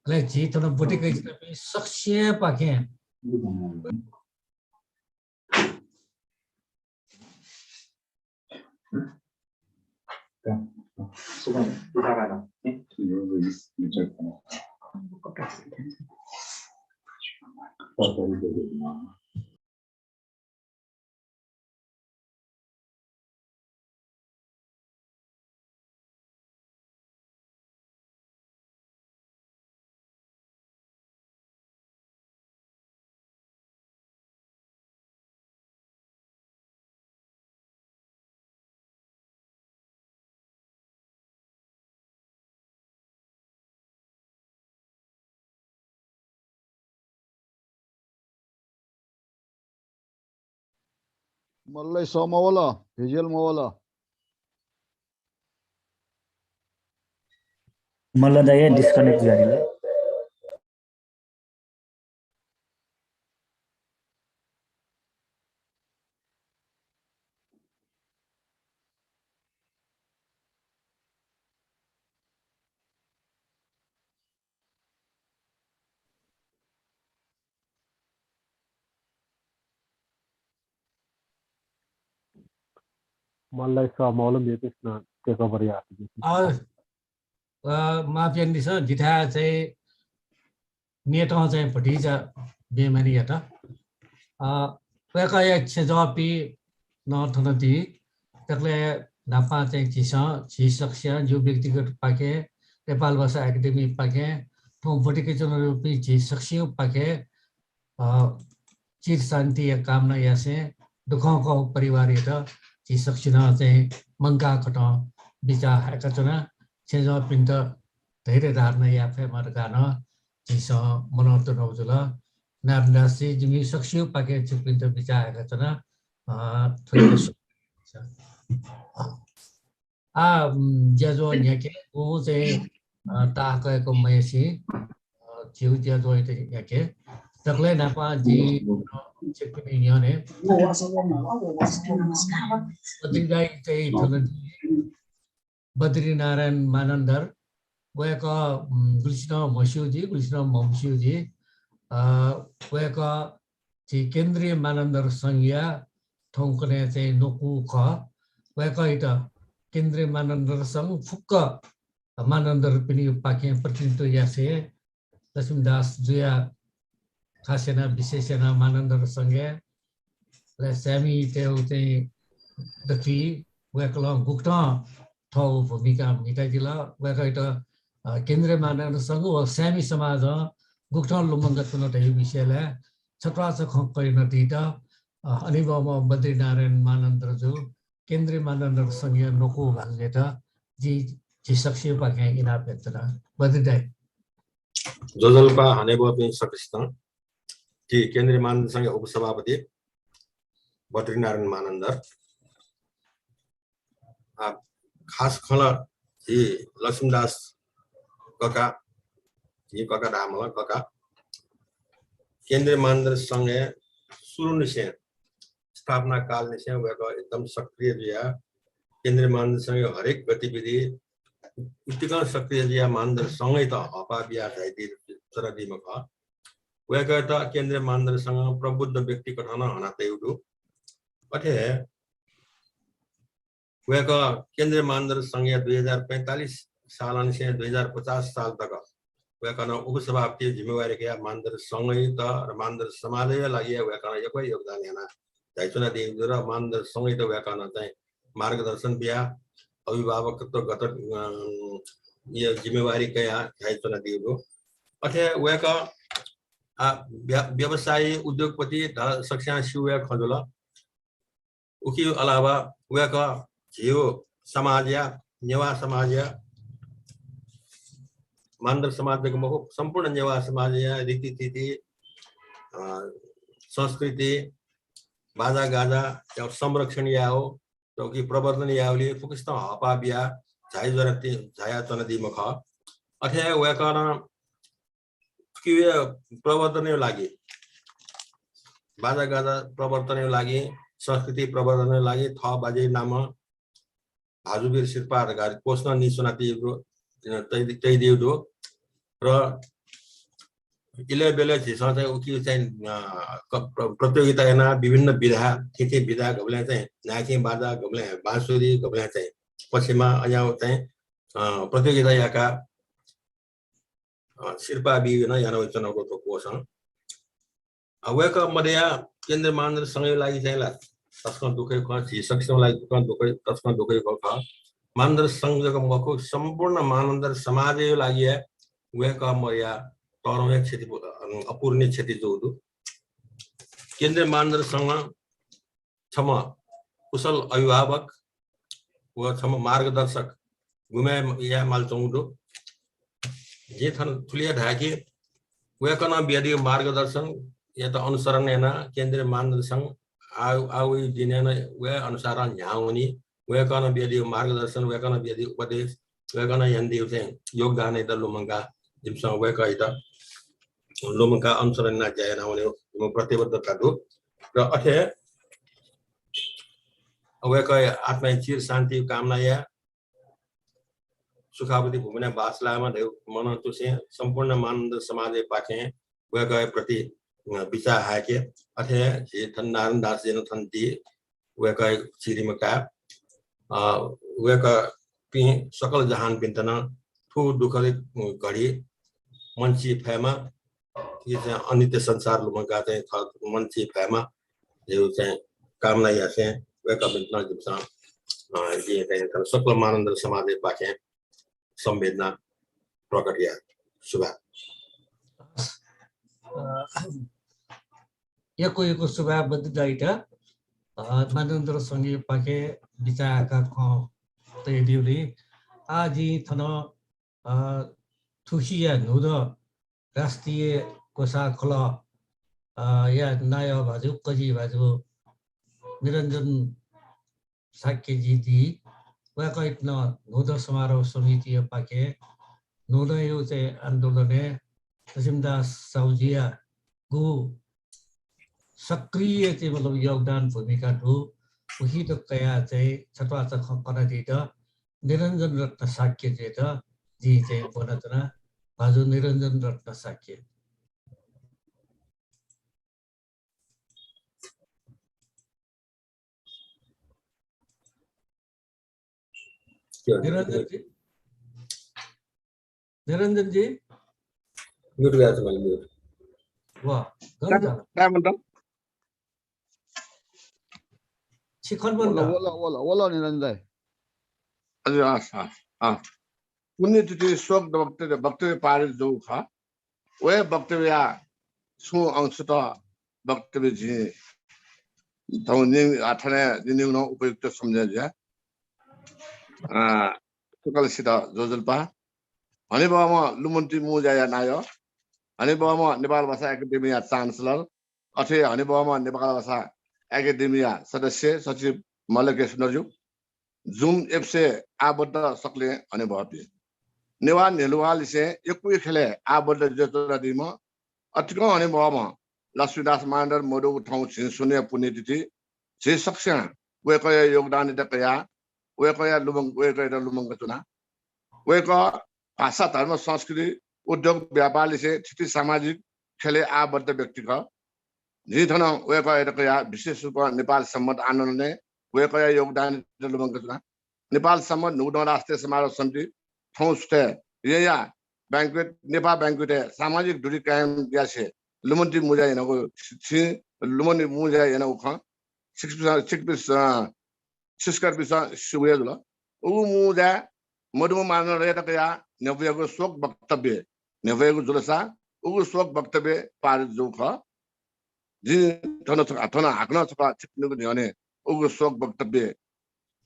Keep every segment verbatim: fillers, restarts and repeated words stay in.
अले झी थन ब्वति कयाच्वनापिं सकसियां पाखें मल्लै सः मवल, visual मवल। मल्ल दाइ disconnect जुयादिल। मल्लै सः मवल, मेपिन्सं take over याः। अ, अ, माफ यानादिसँ, जिथाय् चाहिँ netं चाहिँ भतिचा बेमानी यात। अ, वय्कःया छेँजःपिं नं थन दी। दकलय् न्हापां चाहिँ झीसं, झी सकसियां, जिगु व्यक्तिगत पाखें, नेपाल भाषा एकेडेमी पाखें, थौं ब्वति कयाच्वनापिं झी सकसियां पाखें, अ, चिर शान्तिया कामना यासें दुःखं कःगु परिवारयात झी सकसिनं चाहिँ मंकाः कथं बिचाः हाय्काच्वना। छेँजःपिन्त धैर्य धारण याये फयेमा धकाः नं झीसं मनंतुनागु जुल। नारायणदासजी, जिमि सकसियां पाखें छिकपिन्त बिचाः हाय्काच्वना। अ, थ्व हे सु-, आः, उम्, ज्याझ्वः न्ह्याके, वं चाहिँ, अ, ताःहाकःयागु मयसि, अ, झीगु ज्याझ्वःयात न्ह्याके। दकलय् न्हापां जिं, अ, छिकपिनि न्ह्यःने बद्री दाइ चाहिँ थन बद्रीनारायण मानन्धर, वय्कः, उम्, गुलिसिनं म्हस्यू जुइ, गुलिसिनं म्हमस्यू जुइ। अ, वय्कः झी केन्द्रीय मानन्धर संघया थौंकन्हय् चाहिँ न्वकू खः। वय्कःयात केन्द्रीय मानन्धर संघ फुक्क मानन्धरपिनिगु पाखें प्रतिनिधित्व यासें लक्ष्मीदास जुया खास यानाः विशेष यानाः मानन्धर संघय्, अले स्यामितय्गु चाहिँ दथुइ वय्कलं गुकथं थःगु भूमिका म्हितादिल। वय्कःयात, अ, केन्द्रीय मानन्धर संघ व स्यामी समाजं गुकथं लुमंकाच्वन धइगु विषयलय् छत्वाःचा खँ कयादित, अ, हनेबहःम्ह बद्रीनारायण मानन्धरजु, केन्द्रीय मानन्धर संघया न्वकू भाजुयात जिं झी सकसियापाखें इनाप यानाच्वना। बद्री दाइ। ज्वजलपा हनेबहःपिं सकसितं। जि केन्द्रीय मानन्धर संघया उपसभापति बद्रीनारायण मानन्धर। आ, खास खँ ला झी लक्ष्मीदास कका, झी कका धायेमाल कका, केन्द्रीय मानन्धर संघय् सुरुंनिसें, स्थापना कालनिसें वय्कः एकदम सक्रिय जुयाः केन्द्रीय मानन्धर संघया हरेक गतिविधि उतिकं सक्रिय जुयाः मानन्धर संघयात हःपाः बियाः झायाच्वनादीम्ह खः। वय्कःयात केन्द्रीय मानन्धर संघं प्रबुद्ध व्यक्ति कथं नं हनातयागु दु। अथे हे वय्कः केन्द्रीय मानन्धर संघया दुई हजार पैंतालिस सालंनिसें दुई हजार पचास साल तक वय्कलं उपसभापति जिम्मेवारी कयाः मानन्धर संघयात र मानन्धर समाजया लागि वय्कलं यक्व योगदान यानाः झायाच्वनादीगु दु र मानन्धर संघयात वय्कलं चाहिँ मार्गदर्शन बियाः, अभिभावकत्वगत, अ, या जिम्मेवारी कयाः झायाच्वनादीगु दु। अथे वय्कः, आ, व्य-, व्यवसायी, उद्योगपति ध-, सकसियां स्यू वय्कः खँ जुल। उकिया अलावा वय्कः झीगु समाजया, नेवाः समाजया, मानन्धर समाज जक मखु, सम्पूर्ण नेवाः समाजया रीतिथिति, अ, संस्कृति, बाजागाजाया संरक्षण यायेगु, उकी प्रवर्धन यायेगुलिइ फुक्कसितं हःपाः बियाः झाया ज्वनाति-, झायाच्वनादीम्ह खः। अथे हे वय्कलं उकिया प्रवर्धनया लागि, बाजागाजा प्रवर्धनया लागि, संस्कृति प्रवर्धनया लागि थः बाज्याया नामं भाजुवीर सिरपाः धकाः कोष नं नीस्वनातयागु, तइ-, तयादीगु दु। र इलय् ब्यलय् झीसं चाहिँ उकी चाहिँ, अ, क-, प्र-, प्रतियोगिता यानाः विभिन्न विधा, थीथी विधा गबलें चाहिँ नाइथिं बाजा, गबलें बाँसुरी, गबलें चाहिँ पछिमा, अज्याःगु चाहिँ, अ, प्रतियोगिता याकाः, अ, सिरपाः बीगु नं याना वयाच्वनागु दु थ्व कोषं। अ, वय्कः मदया केन्द्रीय मानदण्ड संघया लागि चाहिँ ला तसकं दुःखया खँ, झी सकसितं लागि तसकं दुःखया, तसकं दुःखया खँ खः। मानदण्ड संघ जक मखु, सम्पूर्ण मानदण्ड समाजया लागि हे वय्कः मदया तःधंगु हे क्षति, अ, अपूरणीय क्षति जूगु दु। केन्द्रीय मानदण्ड संघ छम्ह कुशल अभिभावक व छम्ह मार्गदर्शक गुमे याये माल च्वंगु दु। जिं थन थुलि हे धाये कि वय्कलं बियादीगु मार्गदर्शनयात अनुसरण यानाः केन्द्रीय मानदण्ड संघ आ-, आः वइगु दिनय् नं वय् अनुसारं न्ह्याः वनी। वय्कलं बियादीगु मार्गदर्शन, वय्कलं बियादीगु उपदेश, वय्कलं यानादीगु चाहिँ योगदानयात लुमंकाः जिमिसं वय्कःयात लुमंकाः अनुसरण यानाः ज्या यानावनेगु जिमिगु प्रतिबद्धता दु। र अथे वय्कःया आत्माया चिर शान्तिया कामना याये। सुखावती भुवनय् बास लायेमा धयागु मनंतुसें सम्पूर्ण मानदण्ड समाजया पाखें वय्कःया प्रति, अ, बिचाः हाय्के। अथे हे झी थन नारायण दासजीं नं थन दी वय्कःया चिरिम्ह काय्, अ, वय्कःपिं सकल जहानपिन्त नं थ्व दुःखया घडी मन ची फयेमा, थुकी चाहिँ अनित्य संसार लुमंकाः चाहिँ थः मन ची फयेमा धयागु चाहिँ कामना यासें वय्कःपिन्त नं जिमिसं, अ, जिं चाहिँ सकल मानदण्ड समाजया पाखें संवेदना प्रकट याये। सुभाय्। अ, यक्व यक्व सुभाय् बद्री दाइयात, अ, मानदण्ड संघया पाखें बिचाः हाय्काः खँ तयादीगुलिं। आः जिं थन, अ, थुकिया न्हूदँ राष्ट्रिय ग्वसाः खलः, अ, या नायः भाजु, कजि भाजु निरञ्जन शाक्यजी दी। वय्कःयात नं न्हूदँ समारोह समितिया पाखें न्हूदँया चाहिँ आन्दोलनय् लक्ष्मीदास साहुजीया गु सक्रिय चाहिँ मतलब योगदान भूमिका दु, उकियात कयाः चाहिँ छत्वाःचा खँ कनादीत निरञ्जन रत्न शाक्यजुयात जिं चाहिँ ब्वनाच्वना। भाजु निरञ्जन रत्न शाक्य। निरञ्जन जी, निरञ्जन जी। Mute गया छ, mute। वाह, गन का, झाला। काय म्हणता? शिखर बन्द। वल, वल, वल, वल, निरञ्जन दाइ। हजुर, हस्, हस्, हस्। पुण्यतिथि शोक वक्तव्य, वक्तव्य पारित जूगु खः। व हे वक्तव्यया छुं अंशत वक्तव्य जिं थौं नि-, आ, थन जिं न्यनेगु नं उपयुक्त सम्झे जुया। आ, सकलसित ज्वजलपा। हनेबहःम्ह लुमन्ति मुंज्याया नायः, हनेबहःम्ह नेपाल भाषा एकेडेमीया चान्सलर, अथे हनेबहःम्ह नेपाल भाषा एकेडेमीया सदस्य सचिव मल्लकेश नर्ज्यू, Zoom एप्सय् आबद्ध सकलें हनेबहःपिं। नेवाः न्ह्यलुवांलिसें यक्व ख्यलय् आबद्ध जुयाच्वनादीम्ह अतिकं हनेबहःम्ह लक्ष्मीदास मानन्धर मदुगु थौं झिंस्वन्हुया पुण्यतिथि झी सकसियां वय्कःया योगदानयात कयाः वय्कःया लुमं-, वय्कःयात लुमंका च्वना। वय्कः भाषा, धर्म, संस्कृति, उद्योग, व्यापारलिसें थीथी सामाजिक ख्यलय् आबद्ध व्यक्ति खः। जिं थन वय्कःयात कयाः विशेष रूपं नेपाल संवत् आन्दोलनय् वय्कःया योगदानयात लुमंका च्वना। नेपाल संवत् न्हूदँ राष्ट्रिय समारोह समिति थौं सुथय् येँया banquet, नेपाः banquet-य् सामाजिक दूरी कायम यासें लुमन्ति मुंज्या यानागु, छिं लुमन्ति मुंज्या यानागु खँ छिकपिन्सं, छिकपिन्सं, अ, छिकपिन्सं स्यू हे जुल। उगु मुंज्याय् मदुम्ह मानन्धरयात कयाः न्ह्यब्वयागु शोक वक्तव्य, न्ह्यब्वयागु जुलसा उगु शोक वक्तव्य पारित जूगु खः। जिं थन छकः, थन हाकनं छकः छिकपिनिगु न्ह्यःने उगु शोक वक्तव्य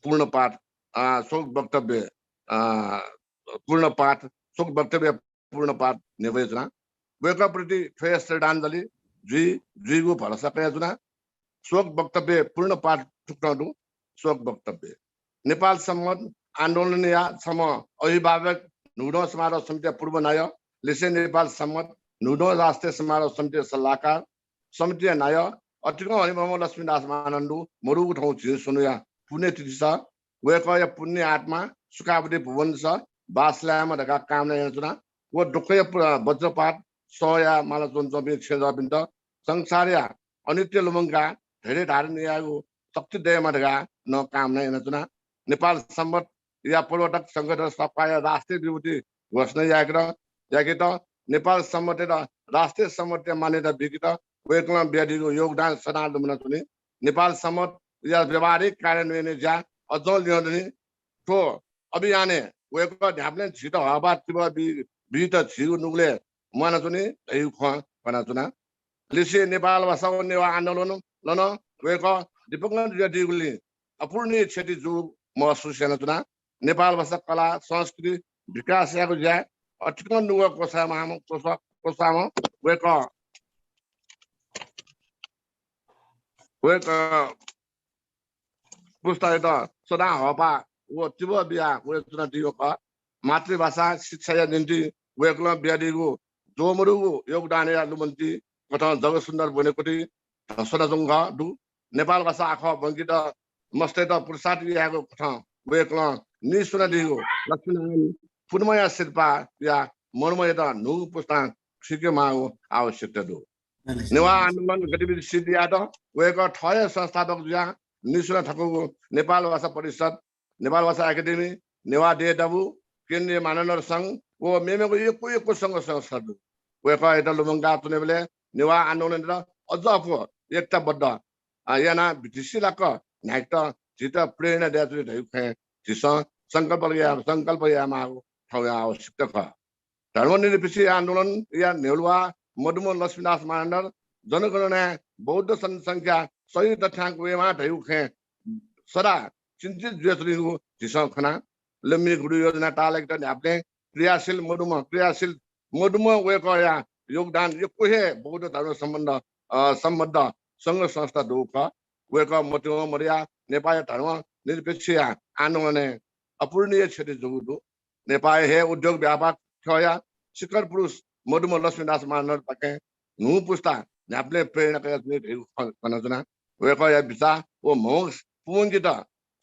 पूर्ण पाठ, अ, शोक वक्तव्य, अ, पूर्ण पाठ, शोक वक्तव्य पूर्ण पाठ न्ह्यब्वयाच्वना। वय्कःप्रति थ्व हे श्रद्धाञ्जली जुइ, जुइगु भलसा कयाच्वना। शोक वक्तव्य पूर्ण पाठ थुकथं दु। शोक वक्तव्य। नेपाल संवत् आन्दोलनया छम्ह अभिभावक, न्हूदँ समारोह समितिया पूर्व नायः, लिसें नेपाल संवत् न्हूदँ राष्ट्रिय समारोह समितिया सल्लाहकार, समितिया नायः, अतिकं हनेबहःम्ह लक्ष्मीदास मानन्धर मदुगु थौं झिंस्वन्हुया पुण्यतिथि सः। वय्कःया पुण्य आत्मा सुखावती भुवनस बास लायेमा धकाः कामना यानाच्वना। व दुःखया पु-, वज्रपात सह याये माला च्वनाच्वंपिं छेँजःपिन्त संसारया अनित्य लुमंकाः धैर्य धारण यायेगु शक्ति दयेमा धकाः नं कामना यानाच्वना। नेपाल संवतया पूर्वतक शंखधर सपाया राष्ट्रिय विभूति घोषणा याकेत, याकेत, नेपाल संवतयात राष्ट्रिय संवतया मान्यता बीकेत वय्कलं बियादीगु योगदान सदां लुमनाच्वनी। नेपाल संवतया व्यावहारिक कार्यान्वयनया ज्या अझं लिहां दनि। थ्व अभियानय् वय्कः न्ह्याबलें झीत हःपाः तिबः बी-, बीत झीगु नुगलय् म्वानाच्वनी धइगु खँ कनाच्वना। लिसें नेपाल भाषा व नेवाः आन्दोलनं वय्कः दिवंगत जुयादीगुलिं अपूरणीय क्षति जूगु महसुस यानाच्वना। नेपाल भाषा, कला, संस्कृति विकास यायेगु ज्याय् अतिकं नुगः क्वसाःम्ह, क्वसा-, क्वसाःम्ह वय्कः, वय्कः पुस्तायात सदां हःपाः व तिबः बियाः वयाच्वनादीगु खः। मातृभाषा शिक्षाया निंतिं वय्कलं बियादीगु ज्वःमदुगु योगदानया लुमन्ति कथं जगतसुन्दर ब्वनेकुथि धस्वानाच्वंगु दु। नेपाल भाषा आखः ब्वंकेत मस्तय्त पुरस्कृत यायेगु कथं वय्कलं नीस्वनादीगु लक्ष्मीनारायण पुनमया सिरपाःया मदुम्हयात न्हूगु पुस्तां थुइके माःगु आवश्यकता दु। नेवाः आन्दोलन गतिविधि सिद्ध यायेत वय्कः थः हे संस्थापक जुयाः नीस्वना थकूगु नेपाल भाषा परिषद, नेपाल भाषा एकेडेमी, नेवाः देय् दबू, केन्द्रीय मानन्धर संघ व मेमेगु यक्व यक्व संघ संस्था दु। वय्कःयात लुमंकाः च्वनेबलय् नेवाः आन्दोलनयात अझ अप्वः एकताबद्ध, अ, यानाः भित्तिसिलाक न्ह्याकेत झीत प्रेरणा दयाच्वनी धइगु खँय् झीसं संकल्प याये, संकल्प यायेमाःगु थौंया आवश्यकता खः। धर्मनिरपेक्ष आन्दोलनया न्ह्यलुवा मदुम्ह लक्ष्मीदास मानन्धर जनगणनाय् बौद्ध जनसंख्या सही तथ्याङ्क वयेमाः धइगु खँय् सदां चिन्तित जुयाच्वनीगु झीसं खना। लुम्बिनी गुडु योजना ताःलाकेत न्ह्याबलें क्रियाशील मदुम्ह, क्रियाशील मदुम्ह वय्कःया योगदान यक्व हे बौद्ध धर्म सम्बन्ध, अ, सम्बद्ध संघ संस्था दु खः। वय्कः मत्यवं मदयाः नेपालया धर्मनिरपेक्षया आन्दोलनय् अपूरणीय क्षति जूगु दु। नेपालया हे उद्योग व्यापार ख्यःया शिखर पुरुष मदुम्ह लक्ष्मीदास मानन्धरपाखें न्हू पुस्ता न्ह्याबलें प्रेरणा कयाच्वनी धइगु खँ कनाच्वना। वय्कःया बिचाः व म्हगस पूवंकेत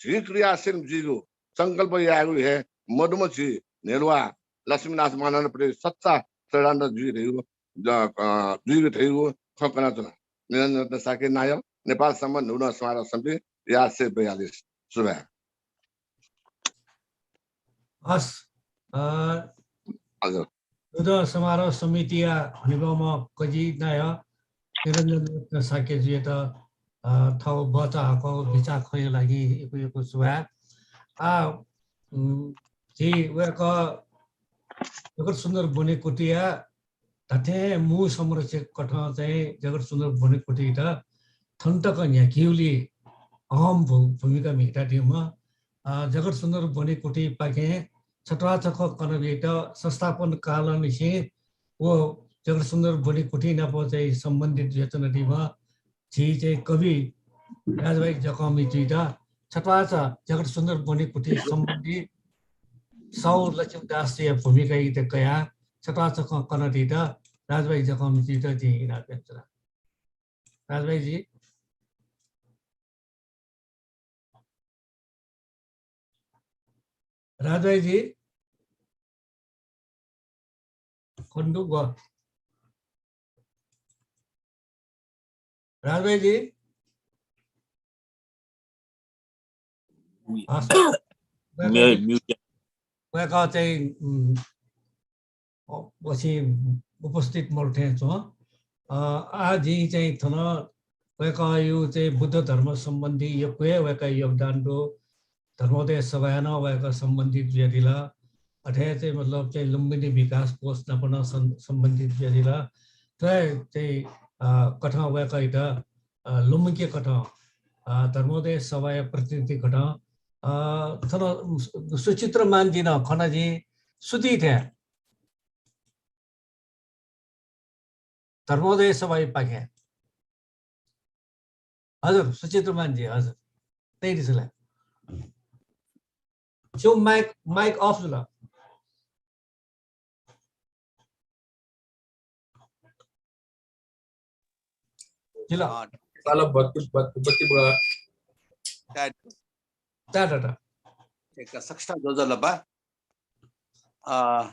झी क्रियाशील जुइगु संकल्प यायेगु हे मदुम्ह झी न्ह्यलुवा लक्ष्मीदास मानन्धरप्रति सच्चा श्रद्धाञ्जली जुइ धइगु, ज-, अ, जुइगु धइगु खँ कनाच्वना। निरञ्जन रत्न शाक्य नायः, नेपाल संवत न्हूदँ समारोह समिति, यासे बयालिस। सुभाय्। हस्, अ, हजुर। न्हूदँ समारोह समितिया हनेबहःम्ह कजि नायः निरञ्जन रत्न शाक्यजुयात, अ, थःगु भचा हाकःगु बिचाः खँया लागि यक्व यक्व सुभाय्। आ, उम्, झी वय्कः जगत सुन्दर ब्वनेकुथिया धात्थें मू संरक्षक कथं चाहिँ जगत सुन्दर ब्वनेकुथियात थन तक न्ह्याकेगुली अहम भू-, भूमिका म्हितादीम्ह, अ, जगत सुन्दर ब्वनेकुथिपाखें छत्वाःचा खँ कनाबीत संस्थापन कालंनिसें व जगत सुन्दर ब्वनेकुथि नाप चाहिँ सम्बन्धित जुयाच्वनादीम्ह झी चाहिँ कवि राजभाइ जकःमिजुयात छत्वाःचा जगत सुन्दर ब्वनेकुथि सम्बन्धी साहु लक्ष्मीदासजुया भूमिकायात कयाः छत्वाःचा खँ कनादीत राजभाइ जकःमिजुयात जिं इनाप यानाच्वना। राजभाइजी। राजभाइजी। खने दु ग। राजभाइजी। म्यु-, हस्। म्यु-, म्यु-, वय्कः चाहिँ, उम्, अ, वसि उपस्थित मरु थें च्वं। अ, आः जिं चाहिँ थन वय्कःया चाहिँ बुद्ध धर्म सम्बन्धी यक्व हे वय्कःया योगदान दु। धर्मोदय सभाय् नं वय्कः सम्बन्धित जुयादिल। अथे हे चाहिँ मतलब चाहिँ लुम्बिनी विकास कोष नाप नं सं-, सम्बन्धित जुयादिल। थ्व हे चाहिँ, अ, कथं वय्कःयात, अ, लुमंके कथं, अ, धर्मोदय सभाया प्रतिनिधि कथं, अ, थन सु-, सुचित्रमानजी नं खन जिं सुथय् थें। धर्मोदय सभायापाखें। हजुर, सुचित्रमानजी, हजुर। तयारी छु ला? छेउ mic, mic off जुल। जुल। अँ, साला बत्ती, बत्ती, बत्ती बा। ता, ता, ता। एक सकसितं ज्वजलपा। अ,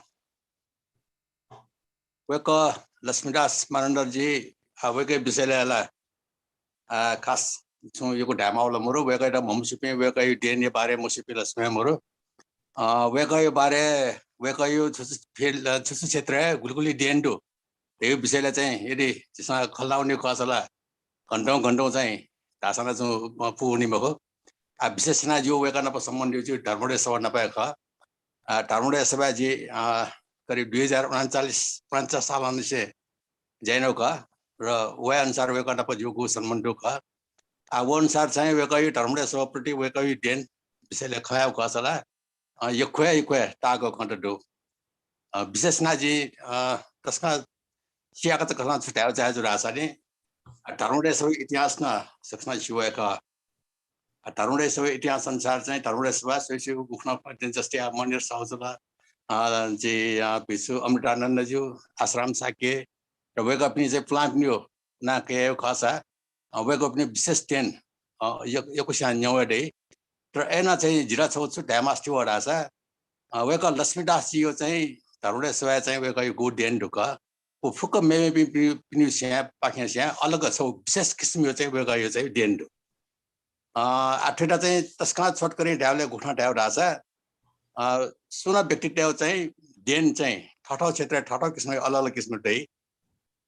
वय्‌कः लक्ष्मीदास मानन्धरजी, अ, वय्‌कःया विषयलय् ला, अ, खास छुं यक्व धायेमाःगु ला मरु। वय्‌कःयात म्हमस्यूपिं, वय्‌कःया देनया बारे मस्यूपिं ला छुं हे मरु। अ, वय्‌कःया बारे, वय्‌कःया छु छु field, अ, छु छु क्षेत्रय् गुलि गुलि देन दु धइगु विषयलय् चाहिँ यदि झीसं खँ ल्हानावनी खःसा ला घन्टौं घन्टौं चाहिँ धाःसां ला छुं, अ, पूवनी मखु। आ, विशेष यानाः जिगु वय्‌कः नाप सम्बन्ध दुगु धर्मोदय सभा नाप हे खः। आ, धर्मोदय सभाय् जि, आ, करिब दुई हजार उनन्चालिस, उनन्चास सालंनिसें ज्या यानागु खः र वया अनुसार वय्‌कः नाप जिगु सम्बन्ध दुगु खः। आ, व अनुसार चाहिँ वय्‌कःया धर्मोदय सभाप्रति वय्‌कःया देन विषयलय् खँ ल्हायेगु खःसा ला, अ, यक्व हे, यक्व हे ताःहाकःगु खँत दु। अ, विशेष यानाः जिं, अ, तसकं सियाकथं कथं छु धायेगु चाहे जू धाःसा नि, अ, धर्मोदय सभाया इतिहास नं सकसिनं स्यू हे खः। अ, धर्मोदय सभाया इतिहास अनुसार चाहिँ धर्मोदय सभा स्वयां स्वयां गुकथं, जस्तै आ, मणिधर साहु जुल, अ, जि, अ, भिक्षु अमृतानन्दज्यू, आशाराम शाक्य र वय्‌कःपिनि चाहिँ पुलांपिनिगु नां कयागु खःसा, अ, वय्‌कःपिनि विशेष देन, अ, यक-, यक्वस्यां न्यं वये दइ। तर अय्‌नं चाहिँ जितः छगू छु धायेमास्ति वः धाःसा, अ, वय्‌कः लक्ष्मीदासजीया चाहिँ धर्मोदय सभाय् चाहिँ वय्‌कःया गुगु देन दु का, व फुक्क मेमेपिं, पिं-, पिनिगु स्वयां, पाखें स्वयां अलग छगू विशेष किसिमया चाहिँ वय्‌कःया चाहिँ देन दु। अ, आ, थुइत चाहिँ तसकं छोटकरीं धायेबलय् गुकथं धायेगु धाःसा, अ, सुं नं व्यक्तितय्‌गु चाहिँ देन चाहिँ थःथः क्षेत्रय् थःथः किसिमया अलग अलग किसिमया दइ।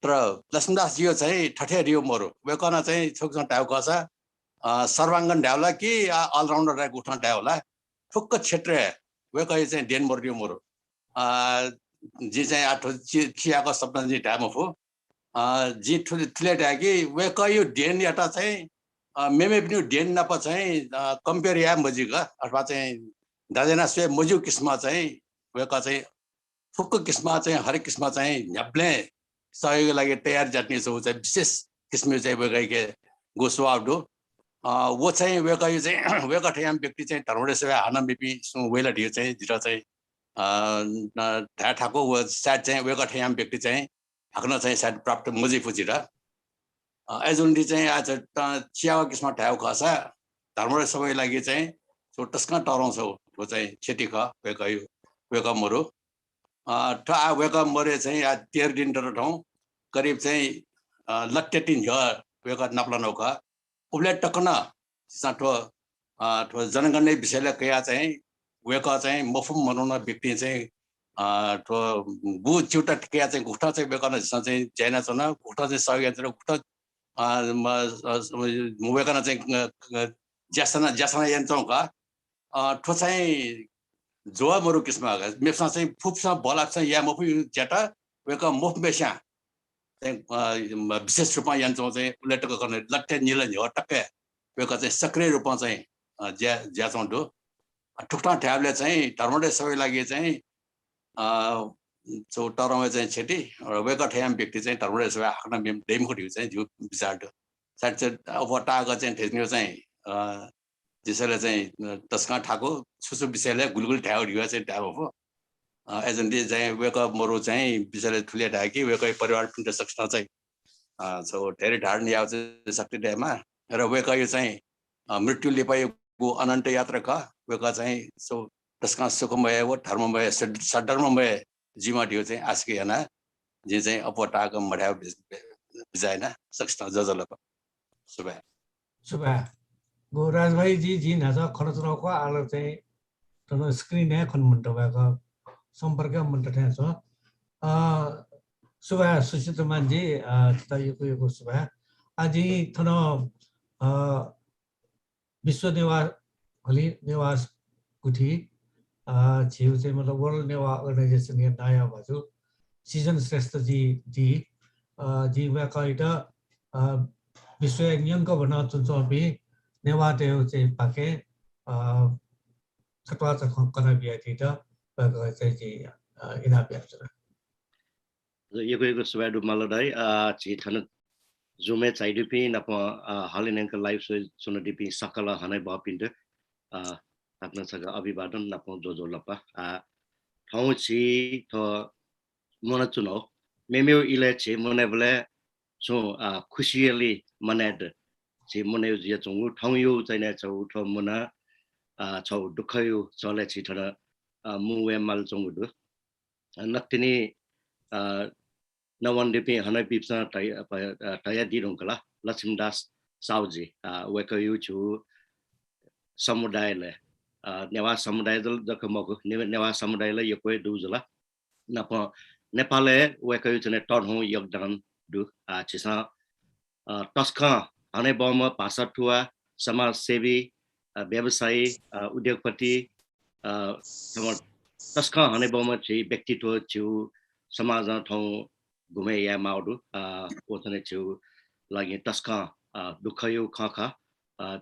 तर लक्ष्मीदासजीया चाहिँ थथे हे दइगु मरु। वय्‌कलं चाहिँ छगू किसिमं धायेगु खःसा, अ, सर्वाङ्गन धायेगु ला कि, आ, all-rounder धायेगु गुकथं धायेगु ला, फुक्क क्षेत्रय् वय्‌कःया चाहिँ देन मरु दइगु मरु। अ, जिं चाहिँ आ थ्व चि-, चिहाकःगु शब्दं जिं धाये मफु। अ, जिं थु-, थुलि धाये कि वय्‌कःया देनयात चाहिँ, अ, मेमेपिनिगु देन नाप चाहिँ, अ, compare याये मजिक अथवा चाहिँ दाँजय् यानाः स्वये मज्यूगु किसिमं चाहिँ वय्‌कः चाहिँ फुक्क किसिमं चाहिँ, हरेक किसिमं चाहिँ न्ह्याबलें सहयोगया लागि तयार जुयाच्वनीगु चाहिँ विशेष किसिमया चाहिँ वय्‌कःयाके गुगु स्वभाव दु। अ, व चाहिँ वय्‌कःया चाहिँ वय्‌कः थें याःम्ह व्यक्ति चाहिँ धर्मोदय सभाय् हानं मेपिं सुं वइ ला धइगु चाहिँ जितः चाहिँ, अ, न-, धाये थाकु। व सायद चाहिँ वय्‌कः थें याःम्ह व्यक्ति चाहिँ हाकनं चाहिँ सायद प्राप्त मजुइफु जितः। अ, अय्‌जूगुलिं चाहिँ आ, त-, चिहाकःगु किसिमं धायेगु खःसा धर्मोदय सभाया लागि चाहिँ छगू तसकं तःधंगु छगू, व चाहिँ क्षति खः, वय्‌कः, वय्‌कः मरु। अ, थ्व आ वय्‌कः मरु चाहिँ आ तेह्र दिन ततःधं करिब चाहिँ, अ, लत्यातिं न्ह्यः वय्‌कः नापलानागु खः। उबलय् तक नं झीसं थ्व, अ, थ्व जनगणनाया विषयलय् कयाः चाहिँ वय्‌कः चाहिँ मफुम्ह मनूया व्यक्तिं चाहिँ, अ, थ्व गुगु च्यूताः कयाः चाहिँ गुकथं चाहिँ वय्‌कलं झीसं चाहिँ ज्या यानाच्वन, गुकथं चाहिँ सहयोग यानाच्वन, गुकथं, अ, म-, अ, वय्‌कलं चाहिँ, अ, अ, ज्यासना, ज्यासना यानाच्वंगु खः। अ, थ्व चाहिँ ज्वः मरु किसिमं, मेपिसं चाहिँ फुफुसं बल्लाःपिसं याये मफुगु ज्यात वय्‌कः मफुम्हेस्यां चाहिँ, अ, विशेष रूपं यानाच्वंगु चाहिँ उल्लेख तक खः। लत्यानिल न्ह्यः तक हे वय्‌कः चाहिँ सक्रिय रूपं चाहिँ, अ, ज्या, ज्याच्वंगु दु। अ, थुकथं धायेबलय् चाहिँ धर्मोदय सभाया लागि चाहिँ, अ, छगू तःधंगु चाहिँ क्षति, र वय्‌कः थें याःम्ह व्यक्ति चाहिँ धर्मोदय सभाय् हाकनं मेम्ह दइमखु धइगु चाहिँ जिगु विचार दु। सायद चाहिँ अप्वः ताःहाकः चाहिँ थज्याःगु चाहिँ, अ, विषयलय् चाहिँ, अ, तसकं थाकु, छु छु विषयलय् गुलि गुलि धायेगु धइगु चाहिँ धाये मफु। अ, अय्‌जूगुलिं चाहिँ वय्‌कः मरु चाहिँ विषयलय् थुलि धाये कि वय्‌कःया परिवारपिन्त सकसितं चाहिँ, अ, छगू धैर्य धारण यायेगु चाहिँ शक्ति दयेमा। र वय्‌कःया चाहिँ, अ, मृत्यु लिपायागु अनन्त यात्रा खः। वय्‌कः चाहिँ छगू तसकं सुखमय व धर्ममय, सद्-, सद्धर्ममय जुइमा धइगु चाहिँ आशिका यानाः जिं चाहिँ अप्वः ताःहाकः मधायेगु बि-, बि-, बिचाः याना। सकसितं ज्वजलपा। सुभाय्। सुभाय्। गु राजभाइ जी, जिं न्हाचः खनाच्वनागु खः, आः ला चाहिँ थन screen हे खने मन्त, वय्‌कः सम्पर्क मन्त थें च्वं। अ, सुभाय् सुचित्रमान जी, अ, छितः यक्व यक्व सुभाय्। आः जिं थन, अ, विश्व नेवाः, होली नेवाः गुथि, अ, झीगु चाहिँ मतलब World Newah Organization या नायः भाजु सिजन श्रेष्ठ जी, जी, अ, जिं वय्‌कःयात, अ, विश्वय् न्यंकभनं च्वनाच्वंपिं नेवाःतय् चाहिँ पाखें, अ, छत्वाःचा खँ कना बियादीत वय्‌कःयात चाहिँ जिं, अ, इनाप यानाच्वना। यक्व यक्व सुभाय् दु माला दाइ। अ, झी थन Zoom-य् झायादीपिं नाप, अ, हलिं न्यंक live स्वयाच्वनादीपिं सकल हनेबहःपिन्त, अ, हाकनं छकः अभिवादन नाप ज्वजलपा। अ, थौं झी थ्व मुनाच्वनागु, मेमेगु इलय् झी मुनाबलय् छुं, अ, खुसियाली मुनायेत झी मुनायेगु जुयाच्वंगु, थौंयागु चाहिँ नं छगू थ्व मुना, अ, छगू दुःखयागु झ्वलय् झी थन, अ, मुंवये मालाच्वंगु दु। नकतिनि, अ, नवानादीपिं हनेबहःपिन्सं धया-, अ, धयादी धुंकल। लक्ष्मीदास साहुजी, अ, वय्कःया छु समुदायलय्, अ, नेवाः समुदाय जक मखु, ने-, नेवाः समुदायलय् यक्व हे दु जुल। नाप नेपालय् वय्कःया च्वने तःधंगु योगदान दु। अ, झीसं, अ, तसकं हनेबहःम्ह भाषाथुवा, समाजसेवी, अ, व्यवसायी, अ, उद्योगपति, अ, तसकं हनेबहःम्ह झी व्यक्तित्व झीगु समाजं थौं गुमे यायेमाःगु दु। अ, व च्वने झीगु लागि तसकं, अ, दुःखया खँ खः। अ,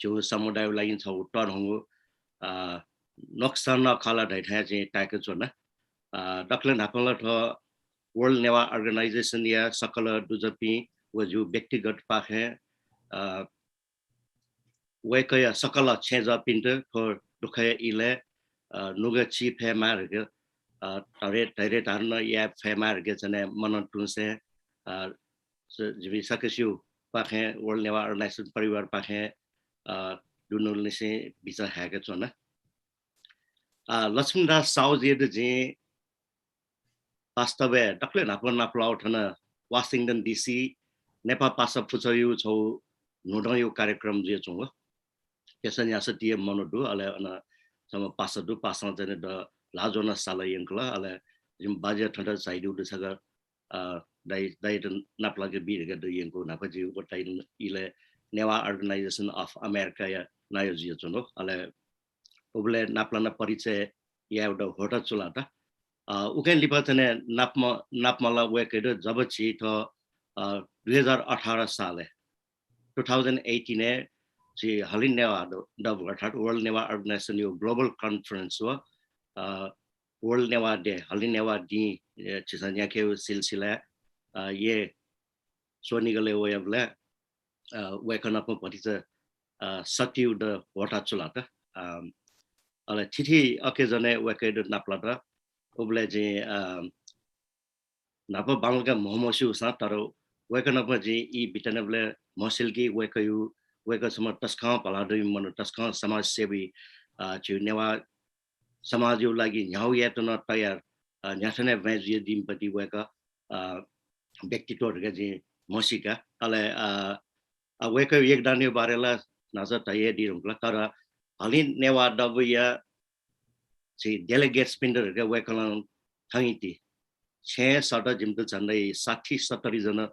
झीगु समुदायया लागि छगू तःधंगु, अ, नोक्सान नं खः ला धइथें जिं ताय्के च्वना। अ, दकलय् न्हापां ला थ्व World Newah Organization या सकल दुजःपिं व जिगु व्यक्तिगत पाखें, अ, वय्कःया सकल छेँजःपिन्त थ्व दुःखया इलय्, अ, नुगः ची फयेमाः धकाः, अ, धैर्य, धैर्य धारण याये फयेमाः धकाः च्वने मनंतुसें, अ, स-, जिमि सकसिगु पाखें World Newah Organization परिवार पाखें, अ, दुनुगलंनिसें बिचाः हाय्के च्वना। अ, लक्ष्मीदास साहुजुयात जिं वास्तवय् दकलय् न्हापां नापलाः थन वासिङटन डिसी नेपाः पासा पुचःया छगू न्हूदँया कार्यक्रम जुयाच्वंगु। प्यसः न्यासः ति हे मनू दु, अले अन छम्ह पासा दु, पासां चाहिँ द ल्हाः ज्वनाः साला यंकल, अले जिमि बाज्या थन झाइदीगु दु छकः, अ, दाइ, दाइयात नापलाके बी धकाः दु यंकू। न्हापा जि व दाइया इलय् Newah Organization of America या नायः जुयाच्वंगु। अले उबलय् नापलानाः परिचय यायेगु द ह्वःता चुलात। अ, उकिं लिपा चाहिँ नापम-, नापमला वय्कःयात जब झी थ्व, अ, दुई हजार अठार सालय्, two thousand eighteen य् झी हलिं नेवाः द-, दबू अर्थात् World Newah Organization या global conference व, अ, World Newah Day, हलिं नेवाः दिं, अ, झीसं न्ह्याकेगु सिलसिलाय्, अ, ये स्वनिगलय् वयाबलय्, अ, वय्कः नाप भतिचा, अ, सतिउ द ह्वःता चुलात। अ, अले थीथी occasion य् वय्कःयात नापलात। उबलय् जिं, अ, न्हापा बांलाक म्हमस्यूसां, तर वय्कः नाप जिं ई बितानेबलय् म्हसिल कि वय्कःया, वय्कः छम्ह तसकं भलादुम्ह मनू, तसकं समाजसेवी, अ, झीगु नेवाः समाजया लागि न्ह्यागु यायेत नं तयार, अ, न्ह्याथने ब्वाँय् जुयादीम्ह पति वय्कः, अ, व्यक्तित्व धकाः जिं म्हसीका। अले, अ, अ, वय्कःया योगदानया बारे ला न्हाचः धयादी धुंकल, तर हलिं नेवाः दबूया झी delegates पिन्त धकाः वय्कलं थंगि ति छेँय् सःत जिमित झन्डै साठी सत्तरी जना,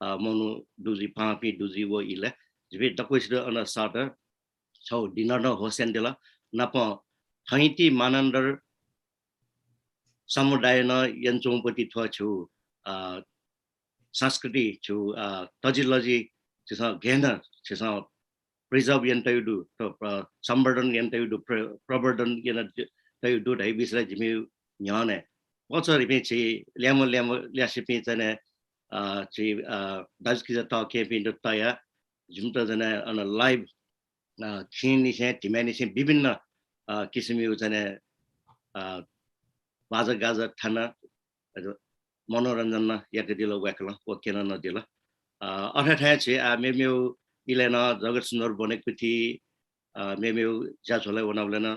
अ, मनू दु जुइ, पाहांपिं दु जुइ व इलय्। जिपिं दक्वसित अन सःत छगू dinner नं होस्ट यानादिल। नापं थंगि ति मानन्धर समुदायं नं यनाच्वंगु पति थ्व झीगु, अ, संस्कृति झीगु, अ, तजिलजि झीसं गय् यानाः झीसं preserve यानातयागु दु, प्र-, प्र-, संवर्धन यानातयागु दु, प्र-, प्रवर्धन यानातयागु दु धइगु विषयलय् जिमि न्ह्यःने पचःधीपिं झी ल्याय्म्ह ल्याय्म्ह ल्यासेपिं चाहिँ, अ, झी, अ, दाजुकिजा तःकेहेँपिन्त तयाः जिमित चाहिँ अन live, अ, खिंनिसें, धिमय्‌निसें विभिन्न, अ, किसिमया चाहिँ, अ, बाजागाजा थानाः मनोरञ्जन नं याकादिल वय्कलं, व क्यनादिल। अ, अथे थें झी आः मेमेगु इलय् नं जगत सुन्दर ब्वनेकुथि, अ, मेमेगु ज्याझ्वलय् वनाबलय् नं,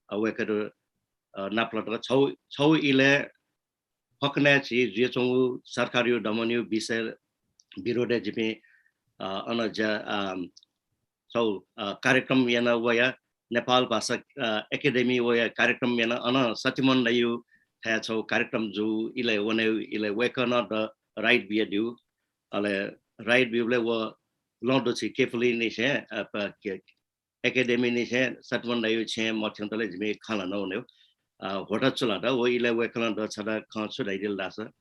अ, वय्कःयात, अ, नापलात। छगू, छगू इलय् फकनाय् झी जुयाच्वंगु सरकारया दमनया विषय विरोधय् जिपिं, अ, अन ज्या, अ, छगू, अ, कार्यक्रम याना वया, नेपाल भाषा, अ, एकेडेमी वया कार्यक्रम याना, अन सत्यमोहन दाइया थाय् छगू कार्यक्रम जूगु इलय् वनेगु इलय् वय्कलं द right बियादीगु। अले right ब्यूबलय् व लँ दु झी केपुलिनिसें, अ, प-, के, एकेडेमीनिसें सत्यमोहन दाइया छेँय् मथ्यंतले जिमि खँ ल्हाना वनेगु, अ, ह्वःता चुलात। व इलय् वय्कलं द छता खँ छु धयादिल धाःसा,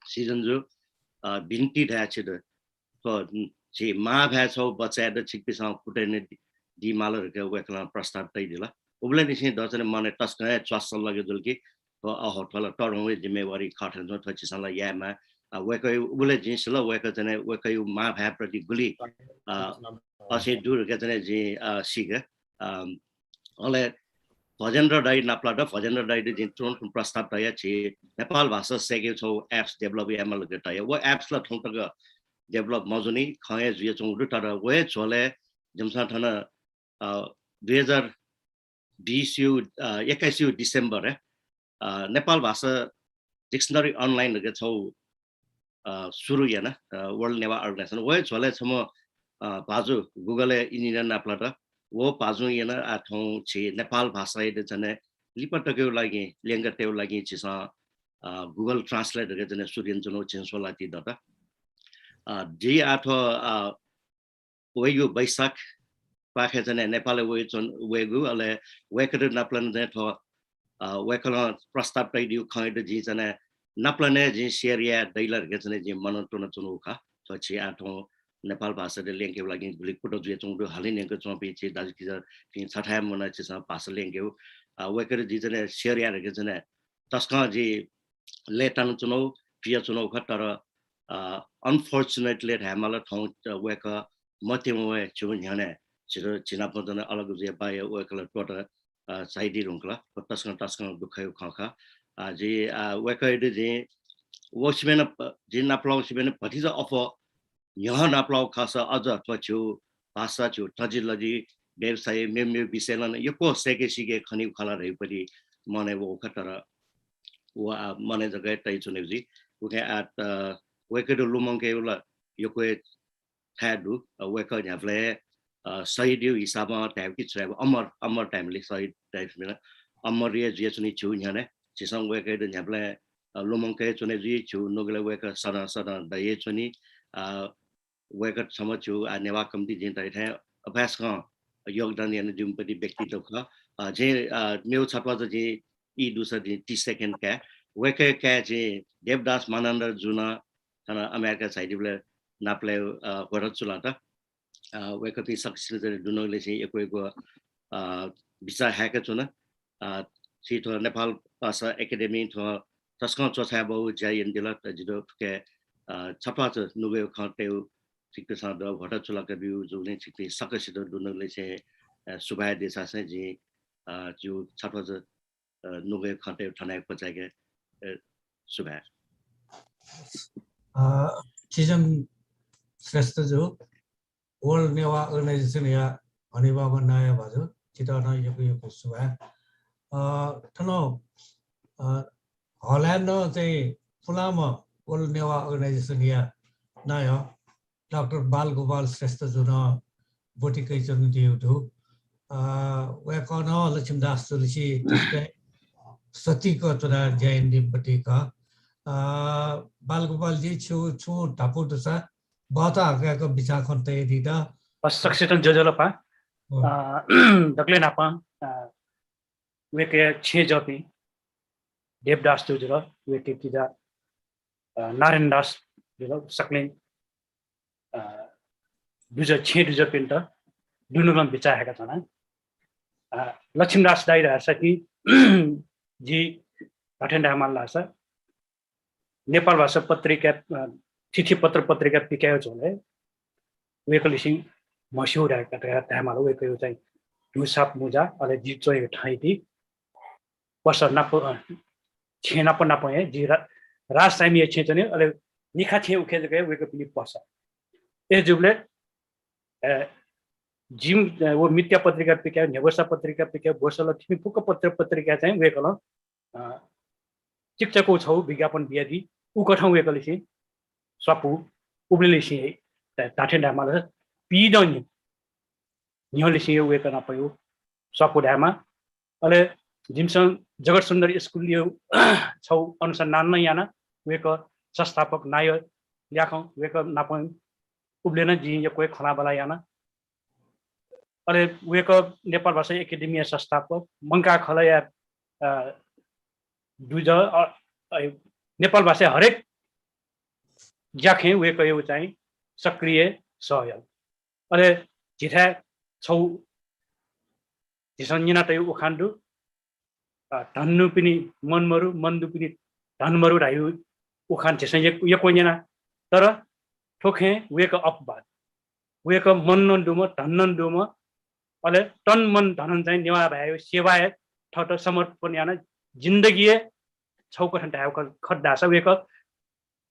सिजन जु, अ, बिन्ति धाये छित। थ्व, उम्, झी मांभाय् छगू बचय् यायेत छिकपिन्सं कुतः यानादी, दी माल धकाः वय्कलं प्रस्ताव तयादिल। उबलय् निसें द चाहिँ मनय् तसकं हे च्वास्स लगे जुल कि, थ्व अहो, थ्व ला तःधंगु जिम्मेवारी खः थें च्वं, थ्व झीसं ला यायेमाः। अ, वय्कः उबलय् जिं सिल, वय्कः चाहिँ वय्कःया मांभाय् प्रति गुलि, अ, असें दु धकाः चाहिँ जिं, अ, सीके। अ, अले भजेन्द्र दाइ नापलात, भजेन्द्र दाइयात जिं तुरुन्त प्रस्ताव तया, झी नेपाल भाषा सय्केगु छगू apps develop यायेमाल धकाः तया। व apps ला थौं तक develop मजूनि, खँ हे जुयाच्वंगु दु, तर व हे झ्वलय् जिमिसं थन, अ, दुई हजार बिसया, अ, एक्काइसया डिसेम्बरय्, अ, नेपाल भाषा dictionary online धकाः छगू अ, सुरु याना, अ, World Newa Organization। वया झ्वलय् छम्ह, अ, भाजु Google-य् engineer नापलात। व भाजुं याना आः थौं झी नेपाल भाषायात चाहिँ लिपा तकेगु लागि, ल्यंका तयेगु लागि झीसं, अ, Google Translate धकाः चाहिँ सुरु यानाच्वनागु झिंस्वला ति दत। अ, जि आः थ्व, अ, वइगु वैशाख पाखें चाहिँ नेपालय् वइच्वन-, वयेगु, अले वय्कःयात नापलानाः चाहिँ थ्व, अ, वय्कलं प्रस्ताव तयादीगु खँयात जिं चाहिँ नापलानाः जिं share याये दइ ला धकाः चाहिँ जिं मनं त्वनाच्वनागु खः। थ्व झी आः थौं नेपाल भाषायात ल्यंकेगु लागि गुलि कुतः जुयाच्वंगु दु, हाले न्यंकाच्वंपिं झी दाजुकिजापिं छथाय् मुनाः झीसं भाषा ल्यंकेगु। अ, वय्कःयात जिं चाहिँ share याये धकाः चाहिँ तसकं जि लय्तानाच्वनागु, पियाच्वनागु खः, तर, अ, unfortunately धायेमाल, थौं, अ, वय्कः मत्यंवं हे झीगु न्ह्यःने झी, झी नाप च्वनाः अलग जुयाः बाया वय्कलं त्वःता, अ, झायादी धुंकल। व तसकं, तसकं दुःखया खँ खः। अ, जि, अ, वय्कःयात जिं, व सिबें नं प-, जिं नापलाःगु सिबें नं भतिचा अप्वः न्ह्यः नापलाःगु खःसा अझ थ्व झीगु भाषा, झीगु तजिलजि, व्यवसाय, मेमेगु विषयय् नं यक्व सय्के सीके खनीगु खः ला धइगु पति मनय् वःगु खः, तर व आः मनय् जक हे तयाच्वनागु जुइ। उकिं आः, अ, वय्कःयात लुमंकेगु ला यक्व हे थाय् दु। अ, वय्कः न्ह्याबलें, अ, शहीदया हिसाबं धायेगु कि छु धायेगु, अमर, अमर धायेमाली, शहीद धायेमाली, अमर हे जुयाच्वनी झीगु न्ह्यःने। झीसं वय्कःयात न्ह्याबलें, अ, लुमंके च्वने जुइ, झीगु नुगलय् वय्कः सदँ सदँ दयाच्वनी। अ, वय्कः छम्ह झीगु, अ, नेवाः कमिटी जिं धयाथें अभ्यासकं योगदान यानादीम्ह पति व्यक्तित्व खः। अ, जिं, अ, मेगु छत्वाःचा जिं ई दुसा जिं तीस second काये। वय्कःया काय् झी देवदास मानन्धर जु नं थन अमेरिका झायादीबलय् नापलाये, अ, ह्वःथः चुलात। अ, वय्कःपिं सकसिनं चाहिँ दुनुगलय् चाहिँ यक्व यक्व, अ, बिचाः हाय्काच्वन। अ, झी थ्व नेपाल भाषा एकेडेमी थ्व तसकं च्वछाये बहःगु ज्या यानादिल। त जितः थुके, अ, छत्वाःचा नुगःया खँ तयेगु छिकपिन्सं द ह्वःथः चुलाका ब्यूगु जूगुलिं छिकपिं सकसितं दुनुगलय् चाहिँ, अ, सुभाय् देछासें जिं, अ, जिगु छत्वाःचा अ, नुगःया खँ तयेगु थन हे क्वचाय्के, अ, सुभाय्। अ, चिजन श्रेष्ठ जु, World Newa Organization-या हनेबहःम्ह नायः भाजु, छितः नं यक्व यक्व सुभाय्। अ, थन, अ, हलय् नं चाहिँ पुलांम्ह World Newa Organization-या नायः डाक्टर बालगोपाल श्रेष्ठ जु नं ब्वति कयाच्वनादीगु दु। अ, वय्कः नं लक्ष्मीदास जुलिसे थुकथं सतिक च्वनाः ज्या यानादीम्ह पति खः। अ, बालगोपाल जी, छु, छुं धापू दुसा बहःत हाकयाक बिचाः खँ तयादीत। अ, सकसितं ज्वजलपा। अ, दकलय् न्हापां, अ, वय्कःया छेँजःपिं देवदास जु जुल, वय्कःया किजा, अ, नारायण दास जुल, सकलें, अ, दुजः, छेँ दुजःपिन्त दुनुगलं बिचाः हाय्काच्वना। अ, लक्ष्मीदास दाइ धाःसा कि जि धात्थें धायेमाल धाःसा नेपाल भाषा पत्रिका, अ, थीथी पत्र पत्रिका पिकायेगु झ्वलय् वय्कःलिसें म्हस्यू धाये, धाये, धायेमाल। वय्कःया चाहिँ धूसाप मुजा, अले जि च्वयेगु ठाइति पसः नाप, अ, छेँ नाप नापं हे जि रा-, राजसाइमीया छेँ च्वने, अले निखा छेँ उखे जक हे वय्कःपिनि पसः। अय् जूबलय्, अ, जिम, अ, व मित्या पत्रिका पिकायेगु, न्ह्यब्वसा पत्रिका पिकायेगु, ब्वसल, थिमि फुक्क पत्र पत्रिका चाहिँ वय्कलं, अ, चिकचाकू छगू विज्ञापन बियादी। उकथं वय्कःलिसें स्वापू, उबलय्लिसें हे धा-, धात्थें धायेमाल, पीदँ न्हि-, न्हिंलिसें हे वय्कः नापं स्वापू धायेमाः। अले जिमिसं जगत सुन्दर स्कुलया छगू अनुसन्धान नं याना, वय्कः संस्थापक नायः ल्याखं वय्कः नापं उबलय् नं जिं यक्व हे खँल्हाबल्हा याना। अले वय्कः नेपाल भाषा एकेडेमीया संस्थापक, मंकाः खलःया, अ, दुजः, अ, अ, नेपाल भाषाया हरेक ज्याखँय् वय्कःया चाहिँ सक्रिय सहयोग। अले झीथाय् छगू झीसं न्यनातःगु उखान दु, अ, धन दुपिनि मन मरु, मन दुपिनि धन मरु धाइगु उखान झीसं यक-, यक्व न्यना। तर थ्व खँय् वय्कः अपवाद। वय्कः मन नं दुम्ह, धन नं दुम्ह, अले तन मन धनं चाहिँ नेवाः भाय्‌या सेवाय् थःत समर्पण यानाः जिन्दगी हे छगू कथं धायेगु खः, खः धाःसा वय्कः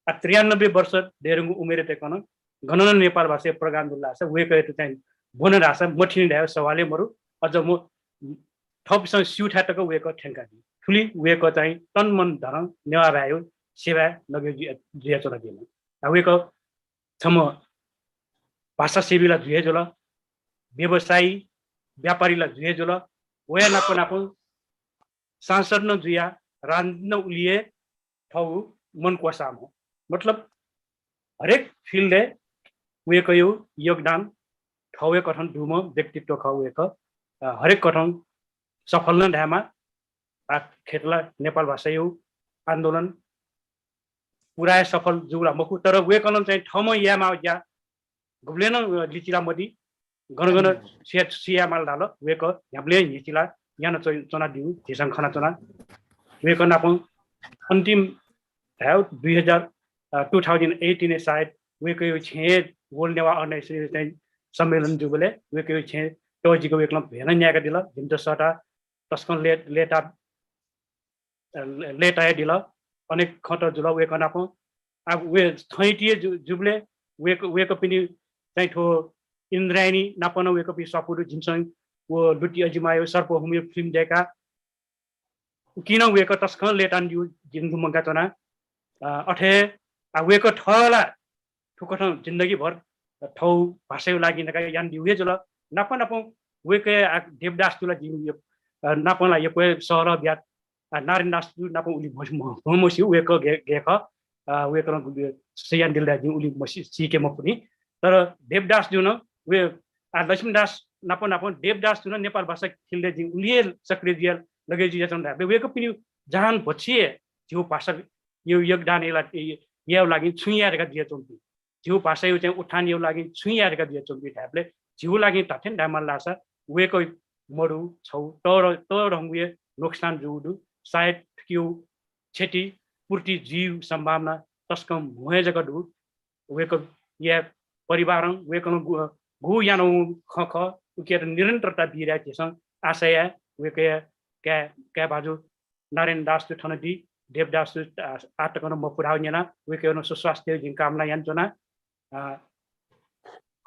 आ, त्रियानब्बे वर्ष दयेधुंगु उमेर तकं गन नं नेपाल भाषाया program जुल धाःसा वय्कःयात चाहिँ ब्वन धाःसा मथिनि धायेगु सवाल हे मरु। अझ म थःपिन्सं स्यूथाय् तक वय्कः थ्यंकादी। थुलि वय्कः चाहिँ तन मन धनं नेवाः भाय्‌या सेवाय् नगे जुया, जुयाच्वनादीम्ह। वय्‌कः छम्ह भाषासेवी ला जुइ हे जुल, व्यवसायी, व्यापारी ला जुइ हे जुल, वया नाप नाप सांसद नं जुया, राजनीति नं उलि हे थःगु मन क्वसाःम्ह। मतलब हरेक field-य् वय्‌कःया योगदान थःगु कथं दुम्ह व्यक्तित्व खः वय्‌कः। अ, हरेक कथं सफल नं धायेमाः। आ, खय्‌त ला नेपाल भाषाया आन्दोलन पुरा हे सफल जूगु ला मखु, तर वय्‌कलं चाहिँ थःम्हं यायेमाःगु ज्या गुबलें नं, अ, लिचिला मदी। गन गन हम्म। सिया, सियामाल धाल, वय्‌कः न्ह्याबलें न्ह्यचिला याना च्व-, च्वनादीगु झीसं खनाच्वना। वय्‌कः नाप अन्तिम धायेगु दुई हजार, अ, two thousand eighteen-य् सायद वय्‌कःया छेँय् World Newah Organization-या चाहिँ सम्मेलन जूबलय् वय्‌कःया छेँय् तःजिक वय्‌कलं भ्वय् नं न्यायेकादिल। जिमित सःता तसकं लय्-, लय्‌ता अ, लय्‌तायादिल। अनेक खँत जुल वय्‌कः नाप। आ, वय्-, थँहिति हे जु-, जूबलय् वय्‌क-, वय्‌कःपिनि चाहिँ थ्व इन्द्रायणी नाप नं वय्‌कःपिं स्वापू दु। जिमिसं व लुति अजिमाया सर्प हुमुया film दय्‌का। उकिं नं वय्‌कः तसकं लय्‌तानादीगु जिं लुमंकाच्वना। अ, अथे हे, आ, वय्‌कः थः ला थुकथं जिन्दगीभर थःगु भाषाया लागि धकाः यानादीगु हे जुल। नाप नाप वय्‌कःया, आ, देवदास जु ला जिं यप-, अ, नाप ला यक्व हे सल्लाह बिया। आ, नारायण दास जु नाप उलि म्ह-, म्ह-, म्ह-, मस्यू, वय्‌कः गय्, गय् खः। आ, वय्‌कलं गुलि सल्लाह यानादिल धाःसा जिं उलि मसि-, सीके मफुनि। तर देवदास जु नं वय्-, आ, लक्ष्मीदास नाप नाप देवदास जु नं नेपाल भाषा field-य् जिं उलि हे सक्रिय जुया लगे जुयाच्वना धाःबलय् वय्‌कःपिनि जहान भछि हे झीगु भाषा यो योगदान यायेगु लागि छुं याये धकाः जुयाच्वंपिं, झीगु भाषाया चाहिँ उत्थानया लागि छुं याये धकाः जुयाच्वंपिं धाःबलय् झीगु लागि धात्थें धायेमाल धाःसा वय्‌कः मदु, छगू तःध-, तःधंगु हे नोक्सान जूगु दु। सायद थुकिया क्षतिपूर्ति जुइगु सम्भावना तसकं म्हो हे जक दु। वय्‌कःया परिवारं वय्‌कलं गु-, गु यानागु खँ खः, उकियात निरन्तरता बी धकाः झीसं आशा याये। वय्‌कःया काय्, काय् भाजु नारायण दास जु थन दी, देवदास जु, आ, आः तक नं मफु धाःगु न्यना, वय्‌कःया नं सुस्वास्थ्य जिं कामना यानाच्वना। आ,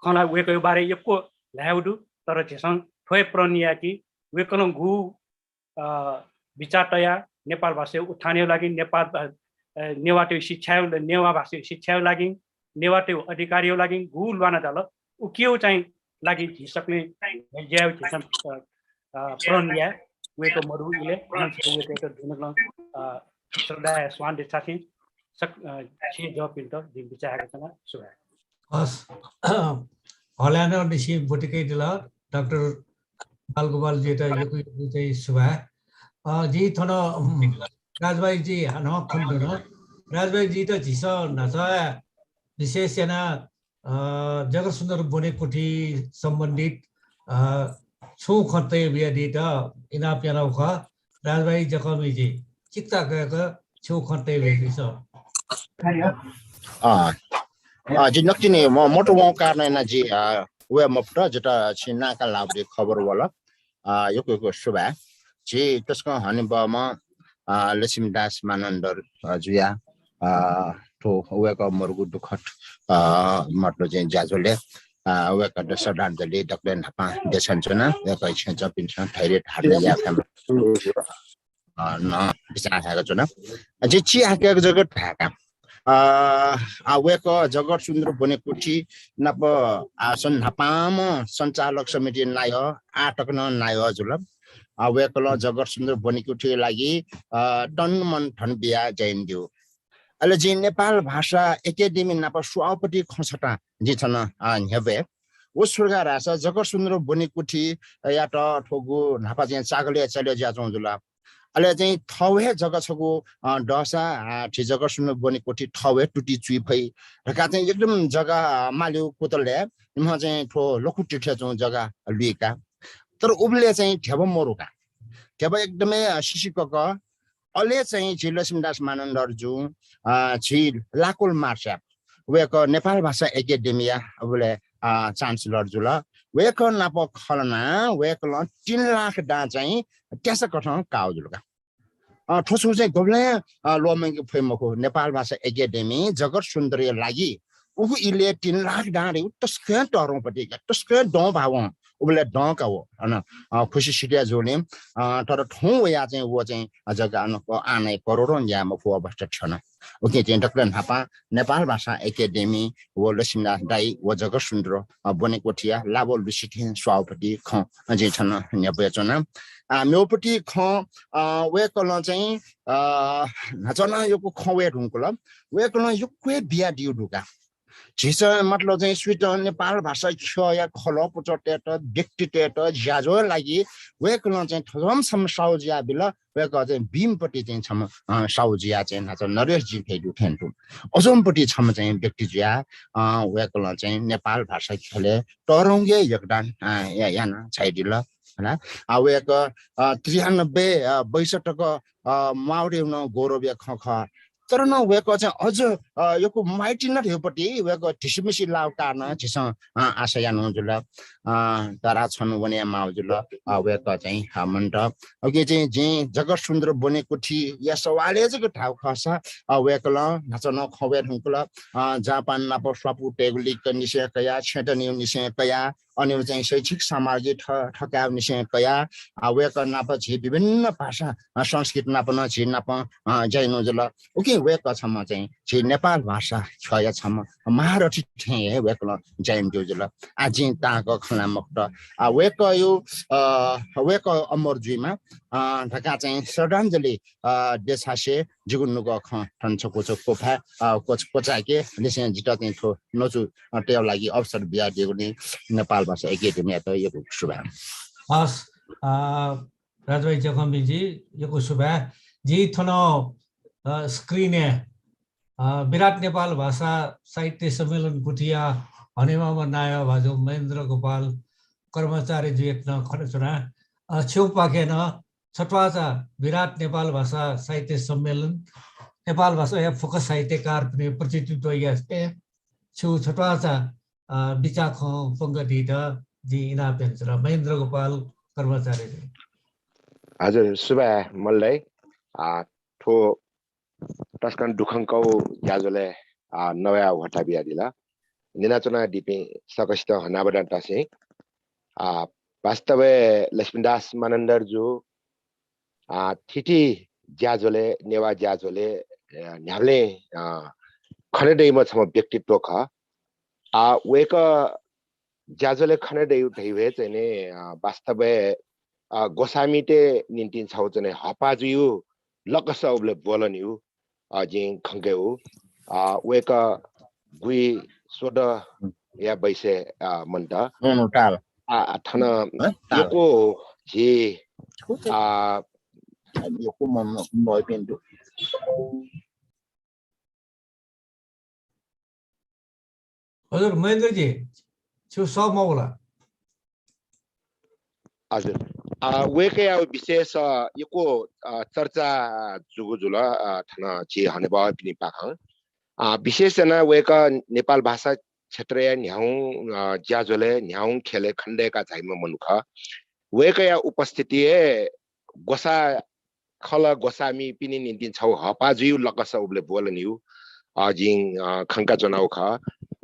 खँ ला वय्‌कःया बारे यक्व ल्हायेगु दु, तर झीसं थ्व हे प्रण याये कि वय्‌कलं गु, अ, बिचाः तयाः नेपाल भाषाया उत्थानया लागि, नेपाल, अ, अ, नेवाःतय् शिक्षाया, नेवाः भाषाया शिक्षाया लागि, नेवाःतय् अधिकारया लागि गु ल्वाना जाल, उकिया चाहिँ लागि झी सकलें ज्याय् झीसं, अ, अ, प्रण याये। वय्‌कः मदु इलय्, अनंत वय्‌कःयात दुनुगलं, अ, श्रद्धाया स्वान देछासें सक-, अ, छेँजःपिन्त जिं बिचाः यायेकाच्वना। सुभाय्। हस्। हलाय् नं निसें ब्वति कयादिल। डाक्टर बालगोपाल जुयात यक्व यक्व चाहिँ सुभाय्। अ, जिं थन, उम्, राजभाइ जुयात हानं खँ ल्हाना। राजभाइ जुयात झीसं न्हाचः विशेष यानाः, अ, जगत सुन्दर ब्वनेकुथि सम्बन्धित, अ, छुं खँ तये बियादीत इनाप यानागु खः। राजभाइ जकःमि जुयात चिकिचाक छुं खँ तये बियादीत। अ, अ, जि नकतिनि म-, मत वंगु कारणं यानाः जि, अ, वये मफुत, जितः छिं नां काल धाःबलय् खबर वल। अ, यक्व यक्व सुभाय्। झी तसकं हनेबहःम्ह, अ, लक्ष्मीदास मानन्धर, अ, जुया, अ, थ्व वय्‌कः मदुगु दुःखद, अ, मतलब चाहिँ ज्याझ्वलय्, अ, वय्‌कःयात श्रद्धाञ्जलि दकलय् न्हापां देछानाच्वना। वय्‌कःया छेँजःपिन्सं धैर्य धारण यायेफयेमा। अ, नं बिचाः हायेकाच्वना। अ, जिं चिहाकय्‌क जक धायेका। अ, आ, वय्‌कः जगत सुन्दर ब्वनेकुथि नाप, आ, सं-, न्हापांम्ह सञ्चालक समितिया नायः, आः तक नं नायः जुल। आ, वय्‌कलं जगत सुन्दर ब्वनेकुथिया लागि, अ, तन मन धन बियाः ज्या यानादीगु। अले जिं नेपाल भाषा एकेडेमी नाप सभापति खँ छता जिं थन, अ, न्ह्यब्वये। व छु धकाः धाःसा जगत सुन्दर ब्वनेकुथियात थ्व गु न्हापा चाहिँ चाकलय् चले जुयाच्वंगु जुल। अले चाहिँ थःगु हे जग्गा छगू, अ, दःसा, अ, थ्व जगत सुन्दर ब्वनेकुथि थःगु हे तुति जुइ फइ धकाः चाहिँ एकदम जग्गा, अ, मालीगु कुतलय् इमिसं चाहिँ थ्व लखु तीर्थय् च्वंगु जग्गा लुइका। तर उबलय् चाहिँ ध्यबा मरु का। ध्यबा एकदमै, अ, सिसिकक। अले चाहिँ झी लक्ष्मीदास मानन्धर जु, अ, झी लाकुल मार्स्याप वय्‌कः नेपाल भाषा एकेडेमीया उबलय्, अ, chancellor जुल। वय्‌कः नाप खँ ल्हानाः वय्‌कलं तीन लाख दां चाहिँ त्यासा कथं काःगु जुल का। अ, थ्व छुं चाहिँ गुबलें, अ, ल्वःमंके फइ मखु। नेपाल भाषा एकेडेमी जगत सुन्दरया लागि उगु इलय् तीन लाख दां धइगु तसकं तःधंगु पति का, तसकं दं भावं, उबलय् दं का व। अन, अ, खुसि सिधया जूगुलिं, अ, तर थौं वयाः चाहिँ व चाहिँ जग्गा अन क-, आनय् करोडं न्याये मफु अवस्था थ्यन। उकिं चाहिँ दकलय् न्हापां नेपाल भाषा एकेडेमी व लक्ष्मीदास दाइ व जगतसुन्दर, अ, ब्वनेकुथिया लाबोलुसेंया सभापति खँ, अ, जिं थन न्ह्यब्वयाच्वना। अ, मेगुपति खँ, अ, वय्कलं चाहिँ, अ, न्हाचः नं यक्व खँ वये धुंकल। वय्कलं यक्व हे बियादीगु दु का। झीसं मतलब चाहिँ सुयातं नेपाल भाषा ख्यःया खलः पुचःतय्त, व्यक्तितय्त ज्याझ्वः लागि वय्कलं चाहिँ थज्याःम्ह छम्ह साहु जुयाबिल। वय्कः चाहिँ बीम्हपति चाहिँ छम्ह, अ, साहु जुयाः चाहिँ न्हाचः नरेश जि धयादीगु थें तुं। अज्याःम्हपति छम्ह चाहिँ व्यक्ति जुयाः, अ, वय्कलं चाहिँ नेपाल भाषा ख्यलय् तःधंगु हे योगदान, अ, या-, याना झायादिल। हला? आ, वय्कः, अ, त्रियानब्बे, अ, बैस तक, अ, म्वाःगु धइगु नं गौरवया खँ खः। तर नं वय्कः चाहिँ अझ, अ, यक्व म्वाइतिन धइगुपति वय्कः धिसिमिसि लाःगु कारणं झीसं, अ, आशा यानागु जुल। अ, तर छन्हु वने माःगु जुल। अ, वय्कः चाहिँ, अ, मन्त। उकिं चाहिँ जिं जगतसुन्दर ब्वनेकुथिया सवालय् जक धाःगु खःसा, अ, वय्कलं न्हाचः नं खँ वये धुंकल। अ, जापान नाप स्वापू तयेगु लिक्क निसें कयाः, छेँ तनेगु निसें कयाः, अन चाहिँ शैक्षिक सामग्री थ-, थकायेगु निसें कयाः, अ, वय्कः नाप झी विभिन्न भाषा, अ, संस्कृति नाप नं झी नाप, अ, ज्या यानागु जुल। उकिं वय्कः छम्ह चाहिँ झी नेपाल भाषा ख्यःया छम्ह महारथी थें हे वय्कलं ज्या यानादीगु जुल। आ, जिं ताःहाकः खँ ल्हाये मखुत। आ, वय्कःया, अ, वय्कः अमर जुइमा, अ, धकाः चाहिँ श्रद्धाञ्जली, अ, देछासें जिगु नुगः खँ थन छकूचा क्वफाय्, अ, क्वच-, क्वचाय्के लिसें जितः चाहिँ थ्व न्वचु, अ, तयेगु लागि अवसर बियादीगुलिं नेपाल भाषा एकेडेमीयात यक्व सुभाय्। हस्, अ, राजभाइ जखंबिजी, यक्व सुभाय्। जिं थन, अ, screen-य्, अ, विराट नेपाल भाषा साहित्य सम्मेलन गुथिया हनेमाःम्ह नायः भाजु महेन्द्र गोपाल कर्माचार्यजुयात नं खनाच्वना। अ, छिगु पाखें नं छत्वाःचा विराट नेपाल भाषा साहित्य सम्मेलन, नेपाल भाषाया फुक्क साहित्यकारपिनि प्रतिनिधित्व यासें छिगु छत्वाःचा, अ, बिचाः खँ प्वंकादीत जिं इनाप यानाच्वना। महेन्द्र गोपाल कर्माचार्यजु। हजुर, सुभाय् मल्ल दाइ। आ, थ्व तसकं दुःखंकाःगु ज्याझ्वलय्, आ, नवायेगु ह्वःताः बियादिल। न्यनाच्वनादीपिं सकसितं हनाबना तसें, आ, वास्तवय् लक्ष्मीदास मानन्धरजु, आ, थीथी ज्याझ्वलय्, नेवाः ज्याझ्वलय्, अ, न्ह्याबलें, अ, खने दइम्ह छम्ह व्यक्तित्व खः। आ, वय्कः ज्याझ्वलय् खने दइगु धइगु हे चाहिँ नि, अ, वास्तवय्, अ, ग्वसाःमितय् निंतिं छगू चाहिँ नि हःपाः जुइगु लकस उबलय् ब्वलनिगु, अ, जिं खंकेगु। अ, वय्कः गुइस्वदँया बैसय्, अ, मन्त। नु, नु, ताल। आ, आ, थन हँ? ताल। यक्व झी, छुते। आ, यक्व म, म, म, पिन्टु। हजुर, महेन्द्रजी, छु सः मवल? हजुर। अ, वय्कःया विषयस यक्व, अ, चर्चा जूगु जुल, अ, थन झी हनेबहःपिनि पाखें। अ, विशेष यानाः वय्कः नेपाल भाषा क्षेत्रया न्ह्यागुं, अ, ज्याझ्वलय् न्ह्यागुं ख्यलय् खनेदय्का झाइम्ह मनू खः। वय्कःया उपस्थिति हे ग्वसाः खलः ग्वसाःमिपिनि निंतिं छगू हःपाः जुइगु लकस उबलय् ब्वलनिगु, अ, जिं, अ, खंकाच्वनागु खः।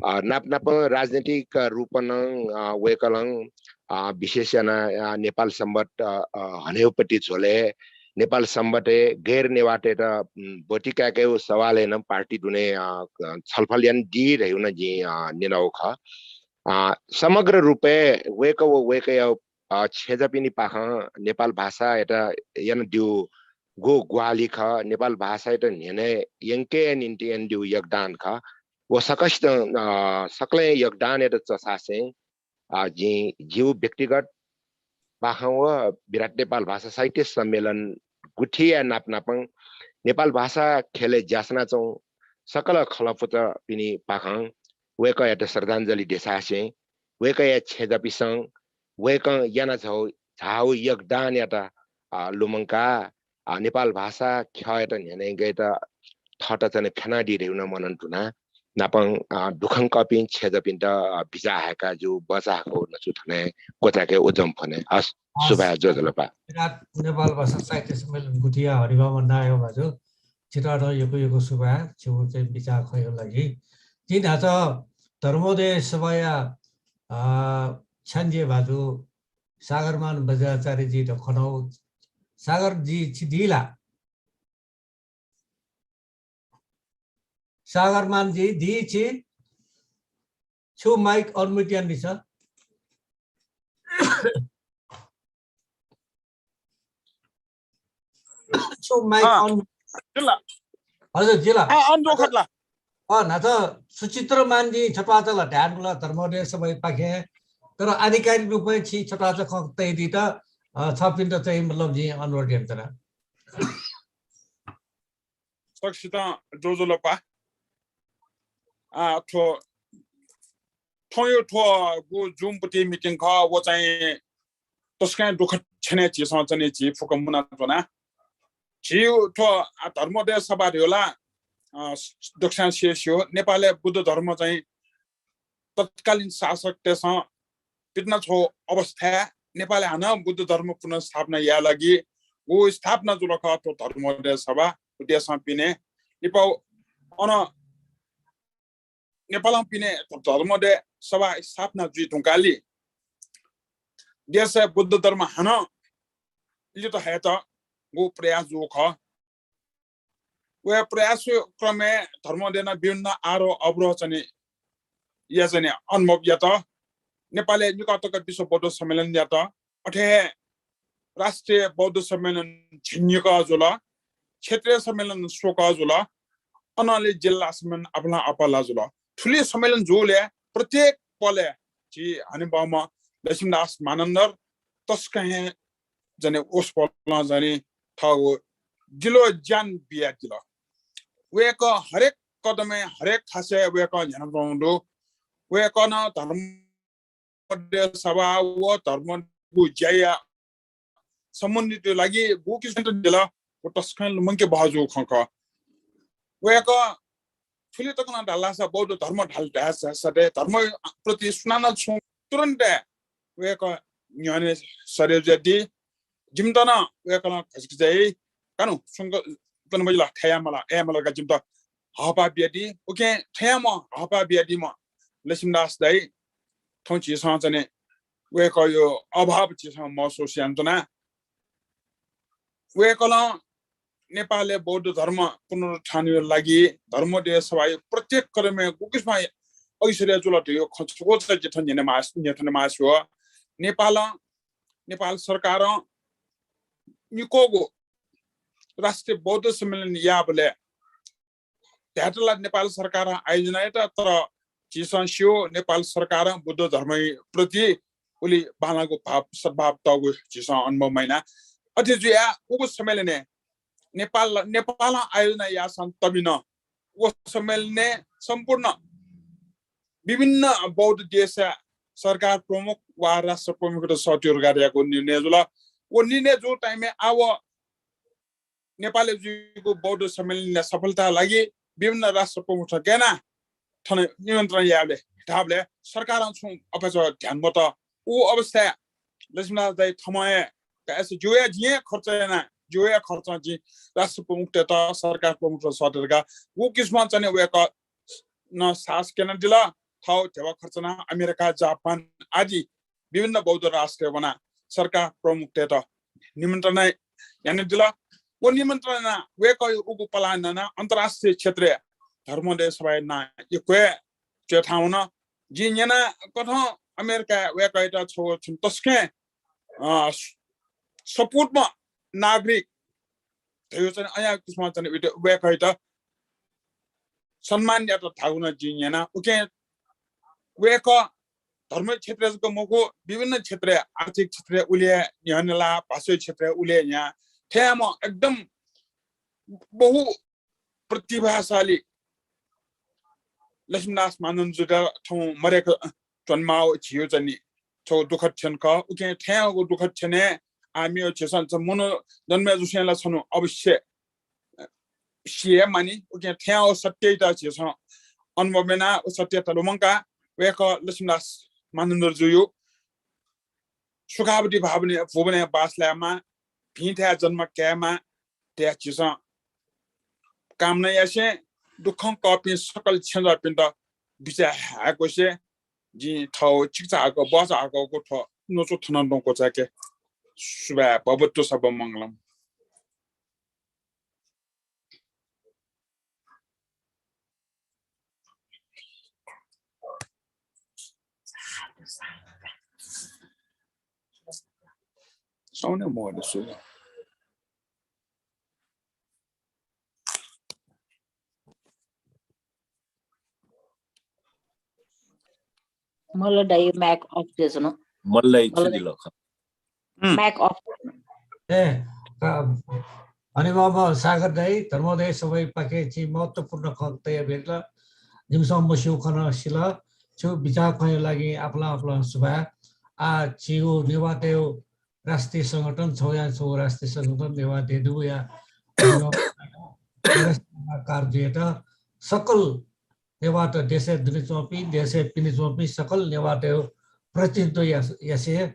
अ, नाप नापं राजनैतिक रूपं नं, अ, वय्कलं, अ, विशेष यानाः, अ, नेपाल संवत्, अ, अ, हनेगुपति झ्वलय् नेपाल संवतय् गैर नेवाःतय्त, उम्, ब्वति काय्केगु सवालय् नं पार्टी दुने, अ, छलफल यानादी धइगु नं जिं, अ, न्यनागु खः। अ, समग्र रूपय् वय्कः व वय्कःया अ, छेँजःपिनि पाखें नेपाल भाषायात यानादीगु ग्वाहालि खः, नेपाल भाषायात न्ह्यःने यंकेया निंतिं यानादीगु योगदान खः। व सकसितं, अ, सकलें योगदानयात चःसासें, अ, जिं जिगु व्यक्तिगत पाखें व विराट नेपाल भाषा साहित्य सम्मेलन गुथिया नाप नापं नेपाल भाषा ख्यलय् ज्या यानाच्वंगु सकल खलःपुचःपिनि पाखें वय्कःयात श्रद्धाञ्जली देछासें वय्कःया छेँजःपिसं वय्कलं याना झाःगु, झाःगु योगदानयात, अ, लुमंकाः, अ, नेपाल भाषा ख्यःयात न्ह्यःने यंकेत थःत चाहिँ फ्यानादी धइगु नं मनंतुना। नापं, अ, दुःखंकाःपिं छेँजःपिन्त, अ, बिचाः हाय्काः जिगु भचा हाकःगु न्वचु थन हे क्वचाय्के उजं फ्वने। हस्, हस्। सुभाय्, ज्वजलपा। विराट नेपाल भाषा साहित्य सम्मेलन गुथिया हनेमाःम्ह नायः भाजु, छितः नं यक्व यक्व सुभाय्, छिगु चाहिँ बिचाः खँया लागि। जिं न्हाचः धर्मोदय सभाया, अ, छ्याञ्जे भाजु सागरमान बज्राचार्यजीत खनागु। सागरजी, छि दी ला? सागर मानजी, दी छि, छु mic unmute यानादिसँ। छु mic अँ, on? जिल्ला। हजुर, जिल्ला। अँ, अन दो खतला। अँ, न्हाचः सुचित्र मानजी छत्वाचल ध्यान गुला धर्मोदय सभापाखें, तर आधिकारिक रूपमा छि छत्वाचल खँ तयादीत, अ, छपिन्त चाहिँ मतलब जिं अनुरोध यानाच्वना। सकसितं ज्वजलपा। आ, थ्व, थौंयो थ्व गु Zoom पति meeting खः, व चाहिँ तसकं दुःखद क्षणय् झीसं चाहिँ झी फुक्क मुनाच्वना। झी थ्व, आ, धर्मोदय सभा धयो ला, अ, दक्वस्यां स्यू, नेपालय् बुद्ध धर्म चाहिँ तत्कालीन शासकतय्सं पितिनाछ्वः अवस्थाय् नेपालय् हानं बुद्ध धर्म पुनर्स्थापना याये लागि व स्थापना जुल खः थ्व धर्मोदय सभा। उद्देश्यं पिने लिपा अन नेपालं पिने धर्मोदय सभा स्थापना जुइ धुंकाली देशय् बुद्ध धर्म हानं लित हयेत गु प्रयास जू खः। व प्रयास क्रमय् धर्मोदयं विभिन्न आरोह अवरोह चाहिँ या चाहिँ अनुभव यात। नेपालय् निकः तक विश्व बौद्ध सम्मेलन यात। अथे हे राष्ट्रिय बौद्ध सम्मेलन झिंनिकः जुल, क्षेत्रीय सम्मेलन स्वकः जुल, अनंलि जिल्ला सम्मेलन अपला अपला जुल। थुलि सम्मेलन जूलय् प्रत्येक पलय् झी हनेबहःम्ह लक्ष्मीदास मानन्धर तसकं हे जने वसपोलं जने थःगु जिलो ज्यान बियादिल। वय्कः हरेक कदमय्, हरेक थासय् वय्कः न्ह्यानाच्वंगु दु। वय्कलं धर्मोदय सभा व धर्मगु ज्याया सम्बन्धित लागि गुकिसिमं दिल, व तसकं लुमंके बहःजूगु खँ खः। वय्कः थुलि तक नं धाल धाःसा बौद्ध धर्म धाल धाःसा सधे धर्म प्रति सुनानं छुं तुरुन्त वय्कः न्ह्यःने सरे जुयादी। जिमित नं वय्कलं घसिक चाहिँ कानु सुंक कन मजिल, थयामला, अय्मला का जिमित हःपाः बियादी। उकिं थयाम्ह हःपाः बियादीम्ह लक्ष्मीदास दाइ थौं झीसं चाहिँ वय्कःयो अभाव झीसं महसुस यानाच्वना। वय्कलं नेपालय् बौद्ध धर्म पुनरुत्थानयो लागि धर्मोदय सभायो प्रत्येक क्रमय् गुकिसिमं अग्रसर जुल धयो खँ छगू चाहिँ जिथं न्यने मास-, न्यथने मास्ति वः। नेपालं, नेपाल सरकारं निक्वःगु राष्ट्रिय बौद्ध सम्मेलन याःबलय् धायेत ला नेपाल सरकारं आयोजना यात, तर झीसं स्यू नेपाल सरकारं बुद्ध धर्मया प्रति उलि बांलाःगु भाव, सद्भाव तःगु झीसं अनुभव मयाना। अथे जुयाः उगु सम्मेलनय् नेपाल, नेपालं आयोजना याःसां तबिन व सम्मेलनय् सम्पूर्ण विभिन्न बौद्ध देशया सरकार प्रमुख वा राष्ट्र प्रमुखत सःतेगु निर्णय जुल। व निर्णय जूगु time-य् आः व नेपालय् जुइगु बौद्ध सम्मेलनया सफलताया लागि विभिन्न राष्ट्र प्रमुखत गय् याना थन निमन्त्रणा यायेबलय् धाःबलय् सरकारं छुं अपाय्सकं ध्यान मत। उ अवस्थाय् लक्ष्मीदास दाइ थम्हं हे काय्स जिगु हे, जिं हे खर्च याना, जिगु हे खर्चं जिं राष्ट्र प्रमुखतय्त, सरकार प्रमुखतय्त सःते धकाः गुकिसिमं चाहिँ वय्कलं साहस क्यनादिल। थःगु ध्यबा खर्च याना अमेरिका, जापान आदि विभिन्न बौद्ध राष्ट्रय् वनाः सरकार प्रमुखतय्त निमन्त्रणा यानादिल। व निमन्त्रणा यानाः वय्कःयो उगु पलाः न्यनाः अन्तर्राष्ट्रिय क्षेत्रय् धर्मोदय सभाया नां यक्व हे च्वय्थाय् वन। जिं न्यनाकथं अमेरिकाय् वय्कःयात छगू छुं तसकं, अ, सपूतम्ह नागरिक धयो चाहिँ अज्याःगु किसिमं चाहिँ वय्कःयात सम्मान यात धाःगु नं जिं न्यना। उकिं वय्कः धर्म क्षेत्रय् जक मखु, विभिन्न क्षेत्रय्, आर्थिक क्षेत्रय् उलि हे न्ह्यःने लाः, भाषाया क्षेत्रय् उलि हे न्ह्याः। थ्याम्ह एकदम बहु प्रतिभाशाली लक्ष्मीदास मानन्धरजुयात थौं मदय्क च्वनेमाःगु झीयो चाहिँ नि छगू दुःखद क्षण खः। उकिं थ्याम्हगु दुःखद क्षणय् आः मेगु झीसं चाहिँ मनू जन्म जुसें ला छन्हु अवश्य सिये मानि। उकिं थ्याम्हगु सत्ययात झीसं अनुभव यानाः व सत्ययात लुमंकाः वय्कः लक्ष्मीदास मानन्धरजुया सुखावती भावने भुवनय् बास लायेमा, भिंथाय् जन्म कायेमा धयाः झीसं कामना यासें दुःखं कःपिं सकल छेँजःपिन्त बिचाः हाय्कूसें जिं थःगु चिकिचाःगु, बचाःगु थ्व न्वचु थनं दं क्वचाय्के। सुभाय्। भवतु सब्ब मंगलम्। साउने मोहन सुगा। मल्ल दाइ, mic off जुयाच्वन। मल्ल दाइ, मल्ल दाइ। छु जुल खः? हम्म। Mic off। ए, का-, हनेबहःम्ह सागर दाइ, धर्म दाइ, सबैपाखें झी महत्त्वपूर्ण खँ तया भेटल। जिमिसं मस्यू खँ नं सिल। छु बिचाः खँया लागि आपालं आपालं सुभाय्। आ, झीगु नेवाःतय् राष्ट्रिय संगठन, छौया छौ राष्ट्रिय संगठन नेवाः देय् दबूया कार्य जुयात सकल नेवाःत देशय् दुने च्वंपिं, देशय् पिने च्वंपिं सकल नेवाःतय् प्रतिनिधित्व यास-, यासें,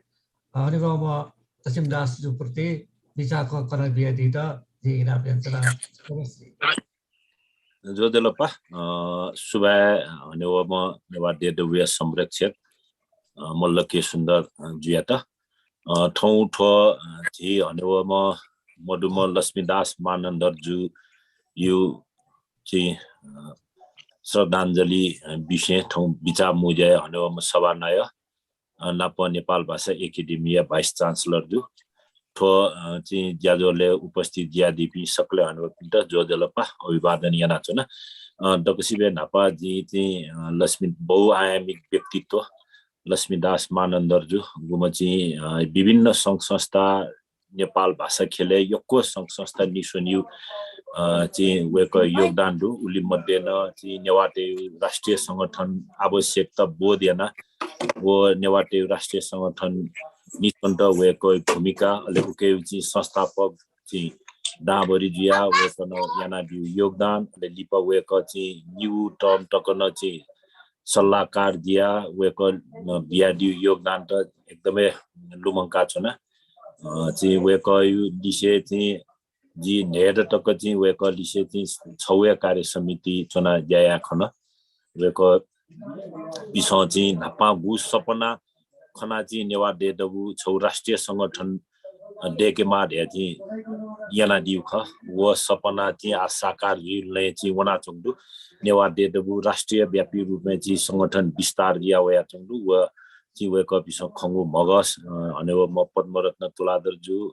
अ, हनेबहःम्ह लक्ष्मीदास जुप्रति बिचाः खँ कना बियादीत जिं इनाप यानाच्वना। ज्वजलपा, अ, सुभाय् हनेबहःम्ह नेवाः देय् दबूया संरक्षक, अ, मल्ल के सुन्दर, अ, जुयात। अ, थौं थ्व, अ, झी हनेबहःम्ह मदुम्ह लक्ष्मीदास मानन्धर जुया चाहिँ, अ, श्रद्धाञ्जलि, अ, विषयय् थौं बिचाः मुंज्याया हनेबहःम्ह सभानायः, अ, नापं नेपाल भाषा एकेडेमीया vice chancellor जु। थ्व, अ, चाहिँ ज्याझ्वलय् उपस्थित जुयादीपिं सकलें हनेबहःपिन्त ज्वजलपा अभिवादन यानाच्वना। अ, दक्वसिबय् न्हापा जिं चाहिँ, अ, लक्ष्मी बहुआयामिक व्यक्तित्व लक्ष्मीदास मानन्धर जु, गुम्ह चाहिँ, अ, विभिन्न संघ संस्था, नेपाल भाषा ख्यलय् यक्व संघ संस्था नीस्वनीगु, अ, चाहिँ वय्कः योगदान दु। उलि मध्ये नं चाहिँ नेवाःतय् राष्ट्रिय संगठन आवश्यकता बोध याना व नेवाःतय् राष्ट्रिय संगठन नीस्वनेत वय्कः भूमिका, अले उकिया चाहिँ संस्थापक चाहिँ दांभरि जुया वय्कलं यानादीगु योगदान, अले लिपा वय्कः चाहिँ निगू term तक नं चाहिँ सल्लाहकार जुया वय्कः, अ, बियादीगु योगदानत एकदमै लुमंकाच्वना। अ, चाहिँ वय्कःया लिसे चाहिँ जि न्हय्दँ तक चाहिँ वय्कः लिसे चाहिँ छगू हे कार्य समिति च्वना ज्या याये खन। वय्कःपिसं चाहिँ न्हापां गु सपना खना चाहिँ नेवाः देय् दबू छगू राष्ट्रिय संगठन, अ, दय्केमाः धया चाहिँ यानादीगु खः। व सपना चाहिँ आः साकार जुइगु लँय् चाहिँ वनाच्वंगु दु। नेवाः देय् दबू राष्ट्रिय व्यापी रूपय् चाहिँ संगठन विस्तार जुया वयाच्वंगु दु। व चाहिँ वय्कःपिसं खंगु म्हगस, अ, हनेबहःम्ह पद्मरत्न तुलाधर जु,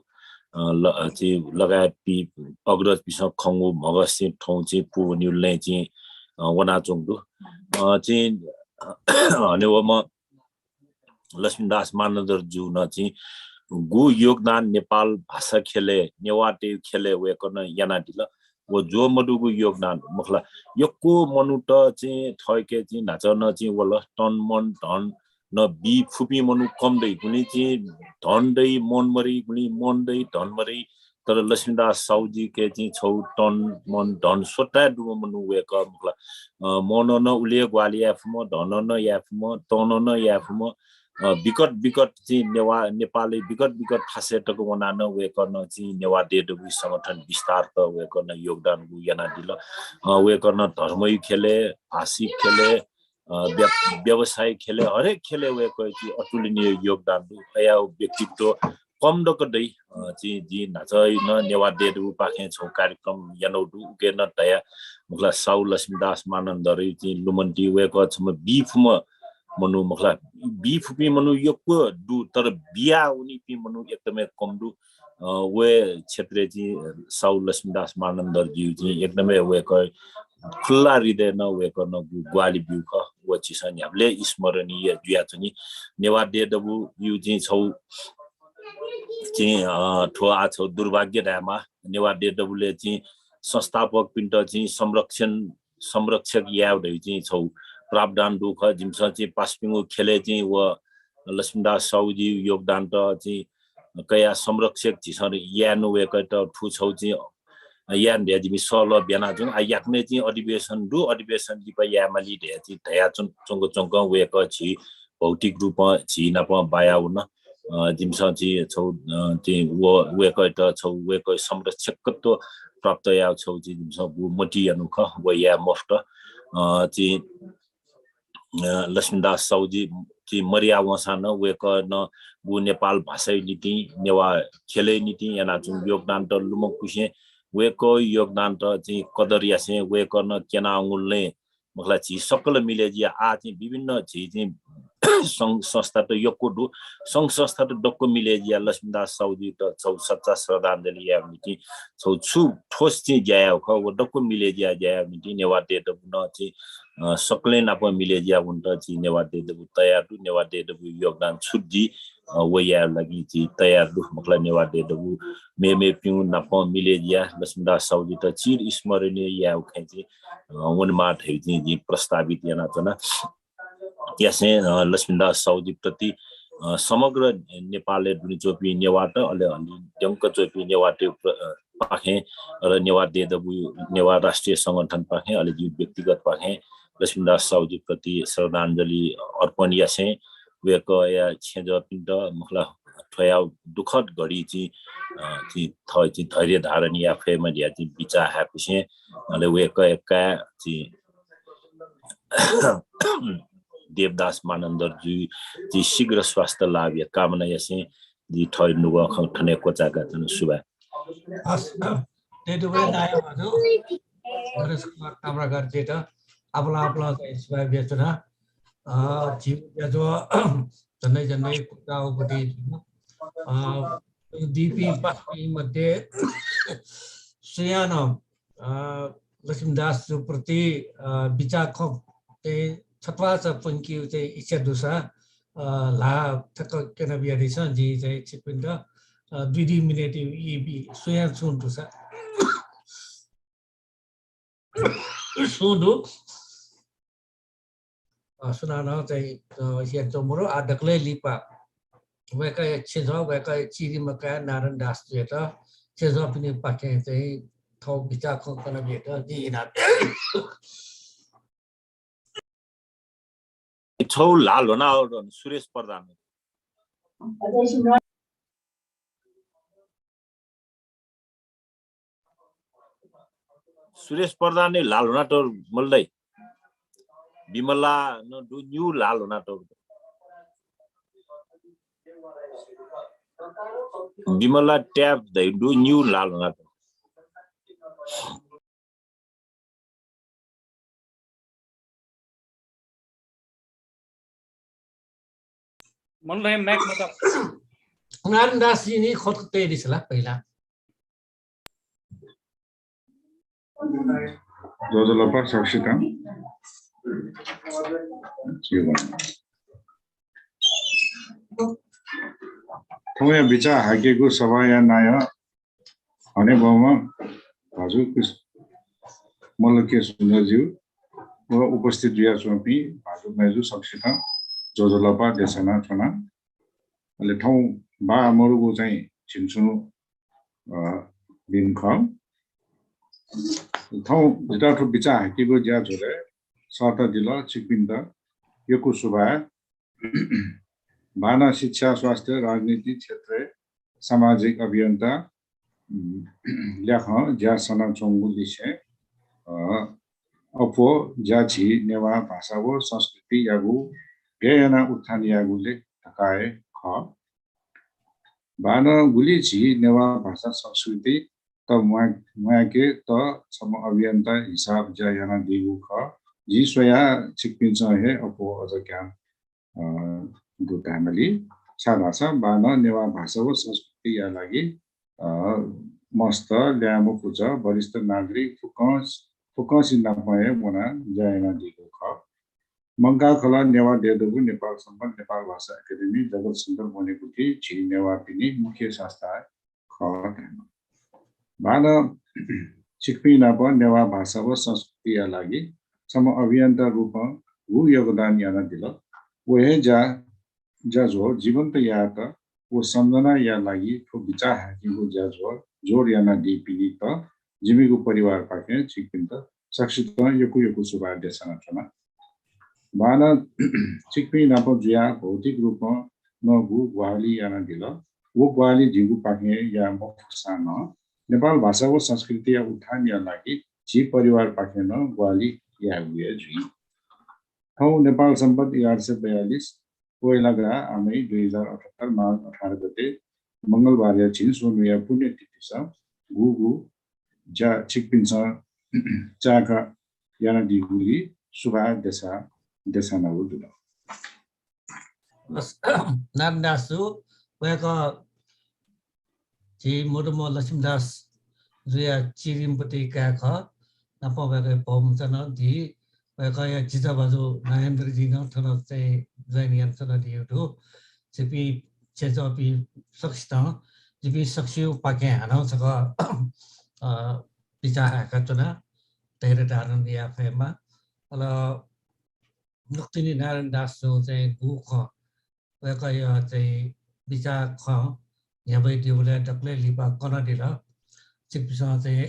अ, ल-, अ, चाहिँ लगायतपिं अग्रजपिसं खंगु म्हगस चाहिँ थौं चाहिँ पूवनीगु लँय् चाहिँ, अ, वनाच्वंगु दु। अ, चाहिँ हनेबहःम्ह लक्ष्मीदास मानन्धर जुं चाहिँ गु योगदान नेपाल भाषा ख्यलय्, नेवाःतय् ख्यलय् वय्कलं यानादिल। व ज्वः मदुगु योगदान मखु ला। यक्व मनूत चाहिँ थःके चाहिँ न्हाचः नं चाहिँ वल, तन मन धन नं बी फुपिं मनू कम दइ, गुलिं चाहिँ धन दइ मन मदइ, गुलिं मन दइ धन मदइ। तर लक्ष्मीदास साहुजीके चाहिँ छगू तन मन धन स्वताय् दुम्ह मनू वय्कः मखु ला। अ, मनं नं उलि हे ग्वाहालि याये फुम्ह, धनं नं याये फुम्ह, तनं नं याये फुम्ह, अ, विकट विकट चाहिँ नेवाः, नेपालय् विकट विकट थासय् तक वनाः नं वय्कलं चाहिँ नेवाः देय् दबू संगठन विस्तारत वय्कलं योगदान गु यानादिल। अ, वय्कलं धर्मया ख्यलय्, भाषिक ख्यलय्, अ, व्य-, व्यावसायिक ख्यलय्, हरेक ख्यलय् वय्कःया चाहिँ अतुलनीय योगदान दु। अय्कःया व्यक्तित्व कम दक दइ। अ, चाहिँ जिं न्हाचः नं नेवाः देय् दबूपाखें छगू कार्यक्रम यानागु दु, उके नं धया मखु ला, साहु लक्ष्मीदास मानन्धरया चाहिँ लुमन्ति वय्कः छम्ह बी फुम्ह मनू मखु ला। बी फुपिं मनू यक्व दु, तर बिया वनीपिं मनू एकदमै कम दु। अ, व क्षेत्रय् चाहिँ साहु लक्ष्मीदास मानन्धर जु चाहिँ एकदमै वय्कः खुल्ला हृदयं वय्कलं गु ग्वाहालि ब्यूगु खः। व झीसं न्ह्याबलें स्मरणीय जुयाच्वनी। नेवाः देय् दबूया चाहिँ छगू चाहिँ, अ, थ्व आः छगू दुर्भाग्य धायेमाः। नेवाः देय् दबूलय् चाहिँ संस्थापकपिन्त चाहिँ संरक्षण, संरक्षक यायेगु धइगु चाहिँ छगू प्रावधान दु खः। जिमिसं चाहिँ पासापिनिगु ख्यलय् चाहिँ व लक्ष्मीदास साहुजीया योगदानत चाहिँ कयाः संरक्षक झीसं यायेनु वय्कःयात थ्व छगू चाहिँ यायेनु धया जिमि सहलह ब्यानाच्वंगु। आ, याकनं चाहिँ अधिवेशन दु, अधिवेशन लिपा यायेमाली धया चाहिँ धयाच्वं-, च्वंक च्वंक वय्कः झी भौतिक रूपं झी नाप बाया वन। अ, जिमिसं चाहिँ छगू, अ, चाहिँ व-, वय्कःयात छगू वय्कः संरक्षकत्व प्राप्त यायेगु छगू चाहिँ जिमिसं गु मतिइ यानागु खः, व याये मफुत। अ, चाहिँ अ, लक्ष्मीदास साहुजी चाहिँ मदया वंसां नं वय्कलं गु नेपाल भाषाया निंतिं, नेवाः ख्यलया निंतिं यानाच्वंगु योगदानत लुमंकुसें, वय्कःया योगदानत चाहिँ कदर यासें, वय्कलं क्यनावंगु लँय् मखु ला, झी सकल मिले जुया आः चाहिँ विभिन्न झी चाहिँ संघ संस्थात यक्व दु। संघ संस्थात दक्व मिले जुयाः लक्ष्मीदास साहुजीत छौ सच्चा श्रद्धाञ्जलि यायेगु निंतिं छौ छु ठोस चिं ज्या यायेगु खः, व दक्व मिले जुयाः ज्या यायेगु निंतिं नेवाः देय् दबू नं चिं, अ, सकलें नाप मिले जुयाः वनेत चिं नेवाः देय् दबू तयार दु। नेवाः देय् दबू योगदान छु दी, अ, व यायेगु लागि चिं तयार दु। मखु ला नेवाः देय् दबू मेमेपिं नाप मिले जुयाः लक्ष्मीदास साहुजीत चिर स्मरणीय यायेगु खँय् चिं, अ, वनेमाः धइगु चिं जिं प्रस्तावित यानाच्वना। यासें, अ, लक्ष्मीदास साहुजी प्रति, अ, समग्र नेपालय् दुने च्वंपिं नेवाःत, अले हलिं द्यंक च्वंपिं नेवाःतय् प्र-, अ, पाखें, अले नेवाः देय् दबू, नेवाः राष्ट्रिय संगठन पाखें, अले जिं व्यक्तिगत पाखें लक्ष्मीदास साहुजी प्रति श्रद्धाञ्जलि अर्पण यासें वय्कःया छेँजःपिन्त मखु ला थ्वया दुःखद घडी चिं, अ, चिं थः चिं धैर्य धारण याये फयेमा धयाः चिं बिचाः हाय्‌कुसें, अले वय्कःया काय् चिं देवदास मानन्धर जुइ, जि शीघ्र स्वास्थ्य लाभया कामना यासें जि थः नुगः खँ थन हे क्वचाय्‌काच्वना। सुभाय्। हस्। त्यति बेला दाइ भाजु नरेश कुमार ताम्राकारजीत आपालं आपालं चाहिँ सुभाय् बियाच्वना। अ, झीगु ज्याझ्वः झन्डै झन्डै क्वचाःगु पति जुल। अ, दीपिं पासापिं मध्ये सुयां नं, अ, लक्ष्मीदासजु प्रति, अ, बिचाः खँ चाहिँ छत्वाःचा प्वंकेगु चाहिँ इच्छा दुसा, अ, ल्हाः थ्यंक क्यना बियादिसँ। जिं चाहिँ छिकपिन्त, अ, दुई दुई मिनेट ई बी। सुयां छुं दुसा। सुं दु। अ, सुनानं चाहिँ, अ, स्यनाच्वंगु मरु। आः दकलय् लिपा वय्कःया छेँजः, वय्कःया चिरिम्ह काय् नारायण दासजुयात छेँजःपिनिपाखें चाहिँ थःगु बिचाः खँ कना बियात जिं इनाप। छौ ल्हाः ल्ह्वना हल सुरेश प्रधान। सुरेश प्रधानया ल्हाः ल्ह्वना तःगु मल्लै। विमला नं दु, निगू ल्हाः ल्ह्वना तःगु। विमला ट्याब धइगु दु, निगू ल्हाः ल्ह्वना तःगु। मनलय् माइक मत। नारायण दासजी नि खतक तयादिसँ ला पहिला। ज्वजलपा सकसितं। थौंया बिचाः हाकेगु सभाया नायः हनेबहःम्ह भाजु कृष्ण, मल्ल के सुन्दरज्यू व उपस्थित जुयाच्वंपिं भाजु मय्जु सकसितं ज्वजलपा देछानाच्वना। अले थौं बाः मदुगु चाहिँ झिंछुं, अ, दिं खः। थौं जितः थ्व बिचाः हाकेगु ज्याझ्वलय् सःतादिल, छिकपिन्त यक्व सुभाय्। बाःनं शिक्षा, स्वास्थ्य, राजनीति क्षेत्रय् सामाजिक अभियन्ता, उम्, ल्याखं ज्या सनाच्वंगु लिसें, अ, अप्वः ज्या झी नेवाः भाषा व संस्कृतियागु गय् यानाः उत्थान यायेगु ले धकाः हे खः। बाःनं गुलि झी नेवाः भाषा संस्कृति त म्वाये-, म्वायेकेत छम्ह अभियन्ता हिसाब ज्या यानादीगु खः। जिं स्वयाः छिकपिन्सं हे अप्वः अझ ज्ञान, अ, दु धायेमाली। छाय्धाःसा बाःनं नेवाः भाषा व संस्कृतिया लागि, अ, मस्त, ल्याय्म्ह पुचः, वरिष्ठ नागरिक फुक्कं, फुक्कंसित नाप हे वनाः ज्या यानादीगु खः। मंकाः खलः नेवाः देय् दबू, नेपाल संवत्, नेपाल भाषा एकेडेमी, जगत संकल्प वनेगु थें झी नेवाःपिनि मुख्य संस्था खः धायेमाः। बाःनं छिकपिं नाप नेवाः भाषा व संस्कृतिया लागि छम्ह अभियन्ता रूपं गु योगदान यानादिल, व हे ज्या, ज्याझ्वः जीवन्त यायेत व सम्झनाया लागि थ्व बिचाः हाकेगु ज्याझ्वः जोड यानादीपिनित जिमिगु परिवारपाखें छिकपिन्त सकसितं यक्व यक्व सुभाय् देछानाच्वना। बाःनं छिकपिं नाप जुयाः भौतिक रूपं नं गु ग्वाहालि यानादिल। व ग्वाहालि झीगुपाखें याये मफुसां नं नेपाल भाषा व संस्कृतिया उत्थानया लागि झी परिवारपाखें नं ग्वाहालि यायेगु हे जुइ। थौं नेपाल संवत् एघार सय बयालिस पोहेला ग्राः आमइ दुई हजार अठहत्तर माघ अठार गते मंगलबारया झिंस्वन्हुया पुण्यतिथिस गुगु ज्या छिकपिन्सं चाय्का यानादीगुलिं सुभाय् देछा, देछानागु दु। नारायण दास जु, वय्कः झी मदुम्ह लक्ष्मीदास जुया चिरिम्पति काय् खः। नापं वय्कःया भौमचा नं दी। वय्कःया जिचा भाजु नागेन्द्रजी नं थन चाहिँ join यानाच्वनादियागु दु। छिपिं छेँजःपिं सकसितं, जिपिं सकसियापाखें हानं छकः, अ, बिचाः हाय्काच्वना, धैर्य धारण याये फयेमा। अले नुकतिनि नारायण दास जुं चाहिँ गु खँ, वय्कःया चाहिँ बिचाः खँ न्ह्यब्वयादीबलय् दकलय् लिपा कनादिल। छिकपिन्सं चाहिँ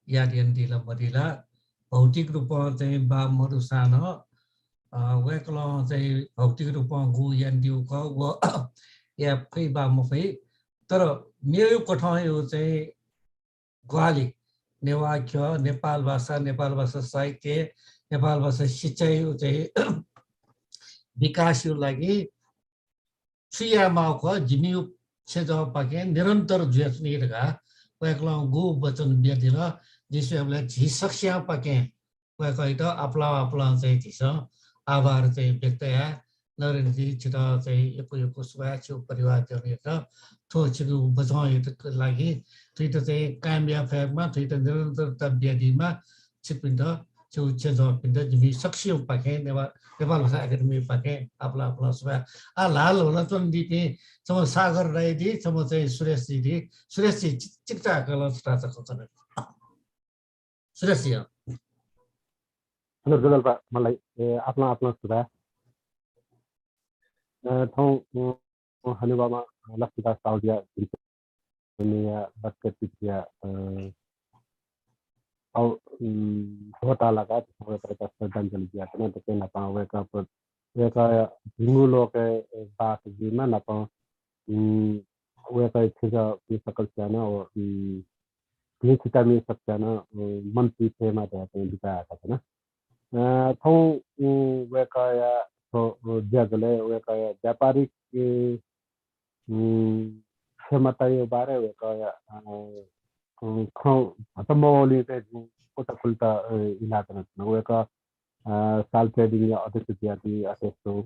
याद यानादिल मदिल। भौतिक रूपं चाहिँ बाः मदुसां नं, अ, वय्कलं चाहिँ भौतिक रूपं गु यानादीगु खः, व याये फइ वा मफइ, तर मेगु कथंया चाहिँ ग्वाहालि, नेवाः ख्यः, नेपाल भाषा, नेपाल भाषा साहित्य, नेपाल भाषा शिक्षाया चाहिँ विकासया लागि छु यायेमाःगु खः, जिमिगु छेँजःपाखें निरन्तर जुयाच्वनी धकाः वय्कलं गु वचन बियादिल। जिं स्वयेबलय् झी सकसियापाखें वय्कःयात आपालं आपालं चाहिँ झीसं आभार चाहिँ व्यक्त याये। नरेन्द्रजी, छितः चाहिँ यक्व यक्व सुभाय्, छिगु परिवारजनयात। थ्व छिगु वचनयात लागि थुइत चाहिँ कायम याये फयेमा, थुइत निरन्तरता बियादीमा। छिकपिन्त, छिगु छेँजःपिन्त जिमि सकसियापाखें, नेपाल, नेपाल भाषा एकेडेमीपाखें आपालं आपालं सुभाय्। आः ल्हाः ल्ह्वनाच्वनादीपिं छम्ह सागर दाइ दी, छम्ह चाहिँ सुरेशजी दी। सुरेशजी, चि-, चिकिचाय्काः ला छता छकः कने। सुरेशजी, अँ। Hello, ज्वजलपा मल्ल दाइ, ए, आपालं आपालं सुभाय्। अ, थौं, अ, हनेबहःम्ह लक्ष्मीदास साहुजिया जिमिसं या दक्व तिथिया, अ, अव-, उम्, ध्वता लाकाः वय्कःयात श्रद्धाञ्जलि बियाच्वना। दकलय् न्हापां वय्कः प्र-, वय्कःया भिंगु लोकय् बास जुइमा, नापं, उम्, वय्कःया छेँजःपिं सकलसियां नं व, उम्, भिं थितामि सकसियां नं, उम्, मन पुइ फयेमा धयाः चाहिँ बिचाः याकाच्वना। अ, थौं, उम्, वय्कःया थ्व, अ, ज्याझ्वलय् वय्कःया व्यापारिक, ए, उम्, क्षमताया बारे वय्कःया, अ, अ, खँ भचा मवःलिं चाहिँ जिं कुतः खुलेत, अ, इनाच्वनाच्वना। वय्कः, अ, साल trading या अध्यक्ष जुयादी, अथे हे तुं,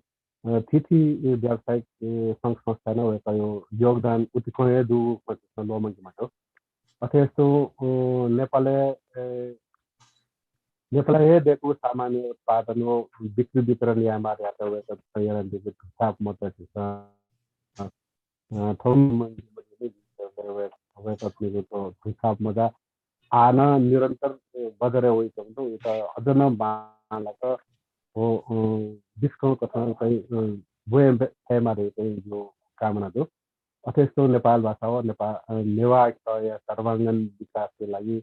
अ, थीथी व्यावसायिक, अ, संघ संस्थाय् नं वय्कःया योगदान उतिकं हे दु, ल्वःमंके मज्यू। अथे हे तुं, अ, नेपालय्, अ, नेपालय् हे दय्कूगु सामानया उत्पादन व बिक्री वितरण यायेमाः धयाः वय्कलं यानादीगु हिसाब मते झीसं, अ, थौं वय्कःपिनिगु हिसाब मते। आः नं निरन्तर, अ, बजारय् वइच्वंगु दु। वयात अझ नं बांलाक व, अ, बिस्कं कथं चाहिँ, अ, ब्वये फयेमा धइगु चाहिँ जिगु कामना दु। अथे हे तुं नेपाल भाषा व नेपा-, अ, नेवाः ख्यःया सर्वाङ्गीण विकासया लागि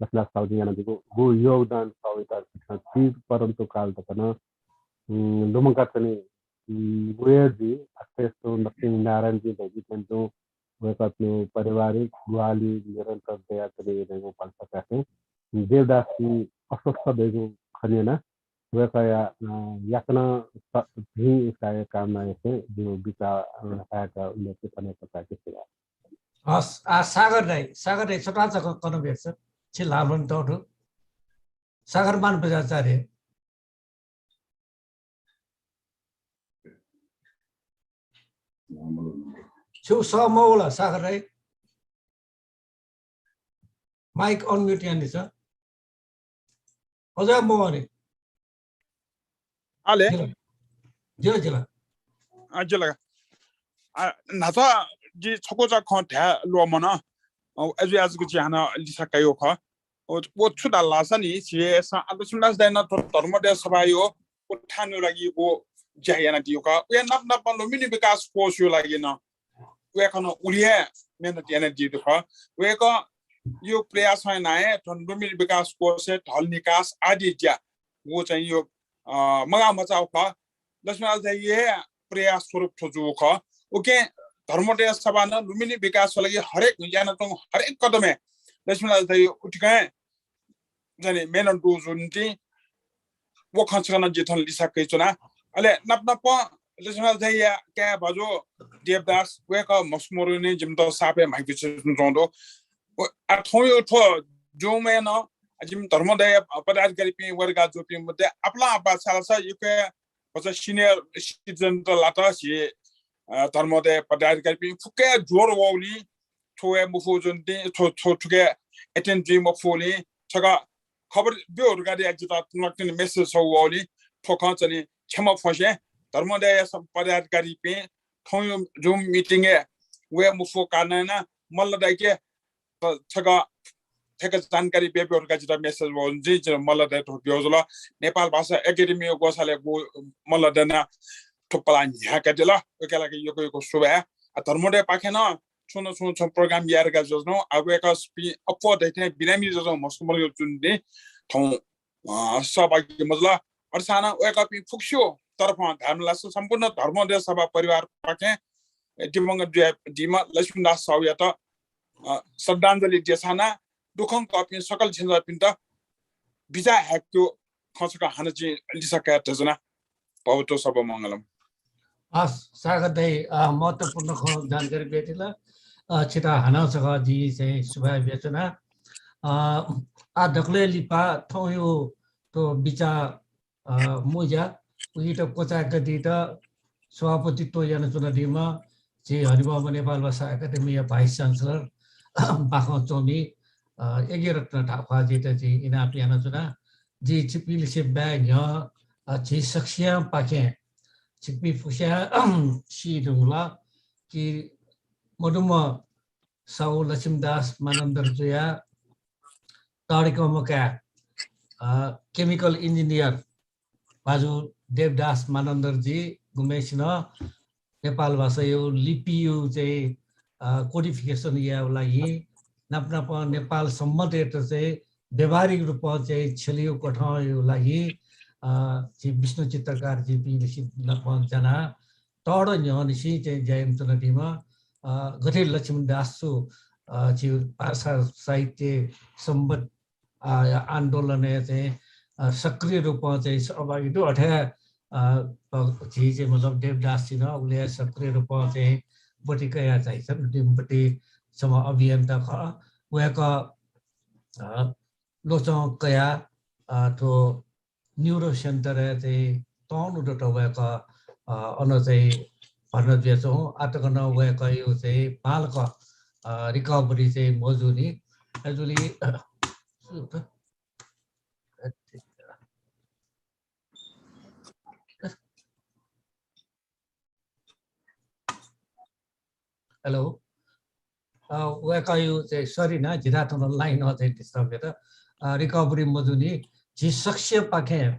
लक्ष्मीदास साहुजिं यानादीगु गु योगदान खः वयात झीसं चिरपरन्तु काल तक नं, उम्, लुमंकाच्वने, उम्, व हे जुइ। अथे हे तुं लक्ष्मीनारायणजी धइपिं थें तुं वय्कःपिनिगु पारिवारिक ग्वाहालि निरन्तर दयाच्वने धइगु भलसा कासें देवदासजी अस्वस्थ दइगु खँ न्यनाः वय्कःया, अ, याकनं स-, भिं इष्टया कामना यासें जिगु बिचाः, अ, हाय्काः उल्लेख थन हे क्वचायेके। हस्, आः सागर दाइ, सागर दाइ छता छकः कने ब्यात, छि ल्हाः ल्ह्वने तःधु। सागर मान बज्राचार्य। छु सः मवल सागर दाइ? Mic unmute यानादिसँ। अझ मवःनि। आले। जिल। जिल, जिल। अ, जिल। अ, न्हाचः जि छकूचा खँ धाये ल्वःमन। अ, अजू याजुक जि हानं लिसा काइगु खः। व, व छु धाल धाःसा नि, झीसं आः लक्ष्मीदास दाइनं थ्व धर्मोदय सभाया उत्थानया लागि व ज्या यानादीगु खः। वया नाप नापं लुम्बिनी विकास कोषया लागि नं वय्कलं उलि हे मेहनत यानादीगु खः। वय्कःया प्रयासं यानाः हे थ्व लुम्बिनी विकास कोषय् ढल निकास आदि ज्या व चाहिँ यो, अ, मगाः मचाःगु खः। लक्ष्मीदास दाइया हे प्रयास स्वरूप थ्व जूगु खः। उकिं धर्मोदय सभां नं लुम्बिनी विकासया लागि हरेक यानाच्वंगु हरेक कदमय् लक्ष्मीदास दाइ उतिकं जनि मेहनत दुगु निंतिं व खँ छकः नं जिं थन लिसा कयाच्वना। अले नाप नापं लक्ष्मीदास दाइया काय् भाजु देवदास, वय्कः म्हस्यू मरुनि जिमित साप हे म्हाइगु च्वंगु दु। व, आ, थौंया थ्व जूम्ह नं जिमि धर्मोदय पदाधिकारीपिं वर्ग जूपिं मध्ये आपालं आपाः छाय्धाःसा यक्व भचा senior citizen त लात झी, अ, धर्मोदय पदाधिकारीपिं फुक्कया ज्वर वःगुलिं थ्व वये मफु जुन दि, थ्व, थ्व, थुके attend जुइ मफुगुलिं छकः खबर ब्यु धकाः जितः तुंकं message छगू वःगुलिं थ्व खँ चाहिँ नि क्षमा फ्वंसें धर्मोदय पदाधिकारीपिं थौंया Zoom meeting-य् वये मफुगु कारणं यानाः मल्ल दाइके त छकः थ्यंक जानकारी ब्यु ब्यु धकाः जितः message वःगुलिं जिं, जिं मल्ल दाइयात ब्यू जुल। नेपाल भाषा एकेडेमी ग्वसालय् गु मल्ल दाइनं थ्व पलाः न्ह्याकादिल। वय्कःया लागि यक्व यक्व सुभाय्। आ, धर्मोदयपाखें नं छुं न छुं छुं program याये धकाः जुयाच्वनागु। आ, वय्कःपिं अप्वः धइथें बिरामी जुयाच्वंगु मस्कु मल्ल जुन दि थौं, अ, सहभागी मजुल। अथेसां नं वय्कःपिं फुक्कसिया तरफं धायेमालासा सम्पूर्ण धर्मोदय सभा परिवारपाखें दिवंगत जुयादीम्ह लक्ष्मीदास साहुयात, अ, श्रद्धाञ्जली देछानाः दुःखं कःपिं सकल छेँजःपिन्त बिचाः हाय्केगु खँ छकः हानं जिं लिसा कयाच्वना। भवतु सब्ब मङ्गलम्। हस्, सागर दाइ, अ, महत्त्वपूर्ण खँ जानकारी बियादिल। अ, छितः हानं छकः जिं चाहिँ सुभाय् बियाच्वना। अ, आः दकलय् लिपा थौंया थ्व बिचाः, अ, मुँज्या उकियात क्वचाय्कादीत सभापतित्व यानाच्वनादीम्ह झी हनेबहःम्ह नेपाल भाषा एकेडेमीया vice chancellor बाखं च्वमि, अ, यज्ञरत्न धाःख्वाःजुयात जिं इनाप यानाच्वना। जिं छिकपिंलिसे बाय् न्ह्यः, अ, झी सकसियां पाखें छिकपिं फुक्कसियां सी धुंकल कि मदुम्ह साहु लक्ष्मीदास मानन्धरजुया तःधिकःम्ह काय्, अ, chemical engineer भाजु देवदास मानन्धरजी गुम्हेसिनं नेपाल भाषाया लिपिया चाहिँ, अ, codification यायेगु लागि नाप नाप नेपाल संवतयात चाहिँ व्यावहारिक रूपं चाहिँ छ्यलेगु कथंया लागि, अ, झी विष्णु चित्रकारजीपिंलिसे नाप जानाः तःधं न्ह्यःनिसें चाहिँ ज्या यानाच्वनादीम्ह, अ, गथे लक्ष्मीदासजु, अ, झी भाषा साहित्य संवत, अ, आन्दोलनय् चाहिँ, अ, सक्रिय रूपं चाहिँ सहभागी दु। अथे, अ, अ, झी चाहिँ मतलब देवदासजी नं उलि हे सक्रिय रूपं चाहिँ ब्वति कयाः चाहिँ छम्ह अभियन्ता खः। वय्कः, अ, ल्वचं कयाः, अ, थ्व neuro center-य् चाहिँ तःन्हु दत वय्कः, अ, अन चाहिँ भर्ना जुयाच्वं। आः तक नं वय्कःया चाहिँ बांलाक, अ, recovery चाहिँ मजूनि। अय्जूगुलिं, Hello। अ, वय्कःया चाहिँ sorry ना, झीथाय् थन line-ं चाहिँ disturb यात। अ, recovery मजूनि। झी सकसियापाखें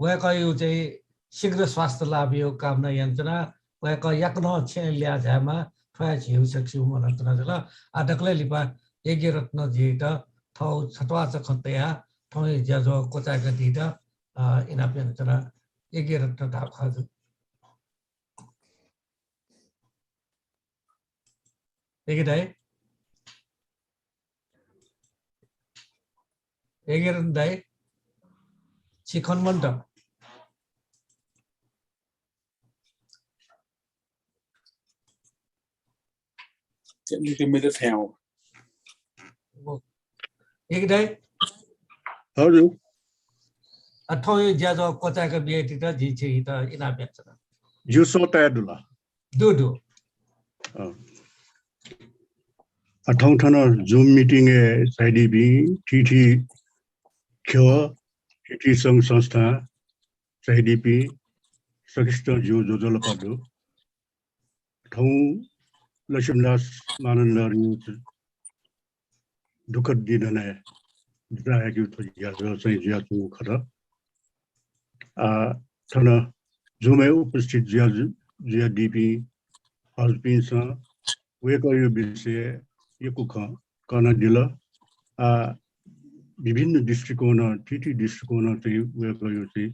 वय्कःया चाहिँ शीघ्र स्वास्थ्य लाभया कामना यानाच्वना। वय्कः याकनं छेँय् ल्याः झायेमा, थ्व हे झीगु सकसिगु मनंतुना जुल। आः दकलय् लिपा यज्ञरत्नजीत थौं छत्वाःचा खँ तयाः थौंया ज्याझ्वः क्वचाय्कादीत, अ, इनाप यानाच्वना। यज्ञरत्न धाःख्वाःजु। यज्ञ दाइ, यज्ञरत्न दाइ, छि खने मन्त। यज्ञ दाइ। हजुर। अ, थौंया ज्याझ्वः क्वचाय्का बियादीत जिं छित इनाप यानाच्वना। जिगु सः ताये दु ला? दु, दु। अँ। अ, थौं थन Zoom meeting-य् झायादीपिं थीथी ख्यः, थीथी संघ संस्था झायादीपिं सकसितं जिगु ज्वजलपा दु। थौं लक्ष्मीदास मानन्धरया दुःखद निधनय् दुथ्याःगु थ्व ज्याझ्वः चाहिँ जुयाच्वंगु खः। आ, थन Zoom-य् उपस्थित जुया, जुयादीपिं हजुरपिन्सं वय्कःया विषयय् यक्व खँ कनादिल। आ, विभिन्न दृष्टिकोणं, थीथी दृष्टिकोणं चाहिँ वय्कःया चाहिँ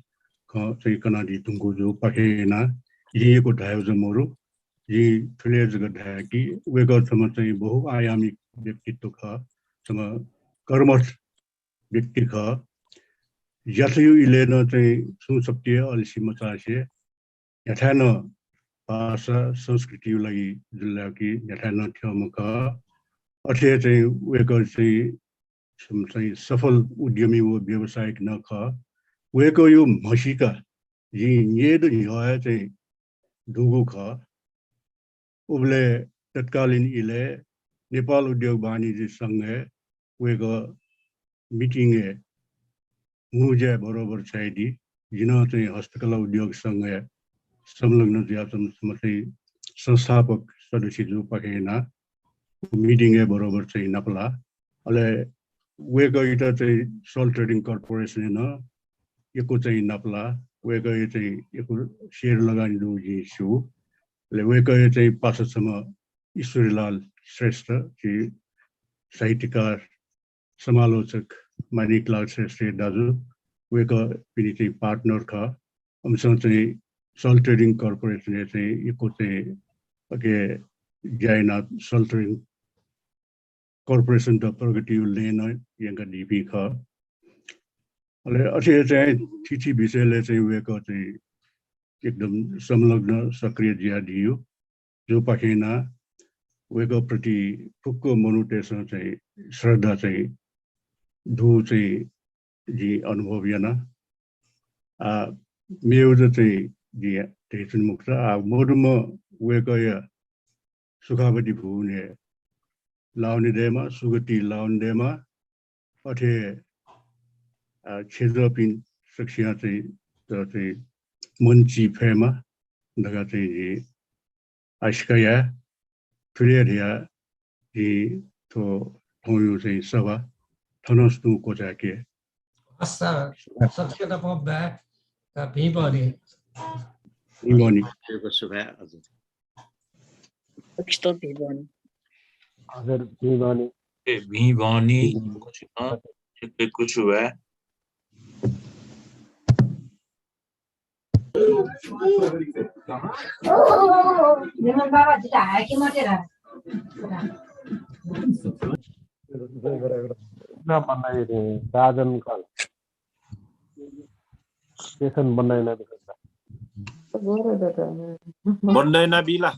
खँ चाहिँ कनादी धुंकूगु पाखें यानाः जिं यक्व धायेगु जक मरु। जिं थुलि जक धाये कि वय्कः छम्ह चाहिँ बहुआयामिक व्यक्तित्व खः, छम्ह कर्मठ व्यक्ति खः। ज्याथ्वया इलय् नं चाहिँ छुं सप्तिया अल्छि मचासे न्ह्याथाय् नं भाषा संस्कृतिया लागि जुल कि न्ह्याथाय् नं थ्यंम्ह खः। अथे हे चाहिँ वय्कः चाहिँ, चाहिँ सफल उद्यमी व व्यावसायिक नं खः। वय्कःया म्हसीका जिं न्येदँ न्ह्यः हे चाहिँ दुगु खः। उबलय् तत्कालीन इलय् नेपाल उद्योग वाणिज्य संघय् वय्कः meeting-य् म्हुज्याय् बरोबर छ्वयादी। जिं नं चाहिँ हस्तकला उद्योग संघय् संलग्न जुयाच्वंम्ह चाहिँ संस्थापक सदस्य जूपाखें यानाः meeting-य् बरोबर चाहिँ नापलाः। अले वय्कःयात चाहिँ Salt Trading Corporation-य् नं यक्व चाहिँ नापलाः। वय्कःया चाहिँ यक्व share लगानी दुगु जिं स्यू। अले वय्कःया चाहिँ पासा छम्ह ईश्वरीलाल श्रेष्ठ, झी साहित्यकार, समालोचक मानिकलाल श्रेष्ठ दाजु, वय्कः पिने चाहिँ partner खः। अमिसं चाहिँ Salt Trading Corporation-य् चाहिँ यक्व चाहिँ अके ज्या यानाः Salt Trading Corporation-त प्रगतिया लँय् नं यंकादीपिं खः। अले अथे हे चाहिँ थीथी विषयलय् चाहिँ वय्कः चाहिँ एकदम संलग्न, सक्रिय जुयादीगु जूपाखें यानाः वय्कःप्रति फुक्क मनूतय्सं चाहिँ श्रद्धा चाहिँ दुगु चाहिँ जिं अनुभव याना। आ, मेगु चाहिँ जिं धयाच्वने मखुत। आ, मदुम्ह वय्कःया सुखावती भुवनय् लावने दयेमा, सुगति लावने दयेमा। अथे, आ, छेँजःपिं सकसियां चाहिँ, त चाहिँ मन ची फयेमा धकाः चाहिँ जिं आशिका याये। थुलि हे धयाः जिं थ्व थौंया चाहिँ सभा थनं तुं क्वचायेके। हस्, सकसियात बाय्, भिं बहनी। भिं बहनी। हजुर। हजुर, भिं बहनी। ए, भिं बहनी। कुसु, अँ, कुसु हे। राजन काल। Session बन्द यानाबी। बन्द यानाबी ला?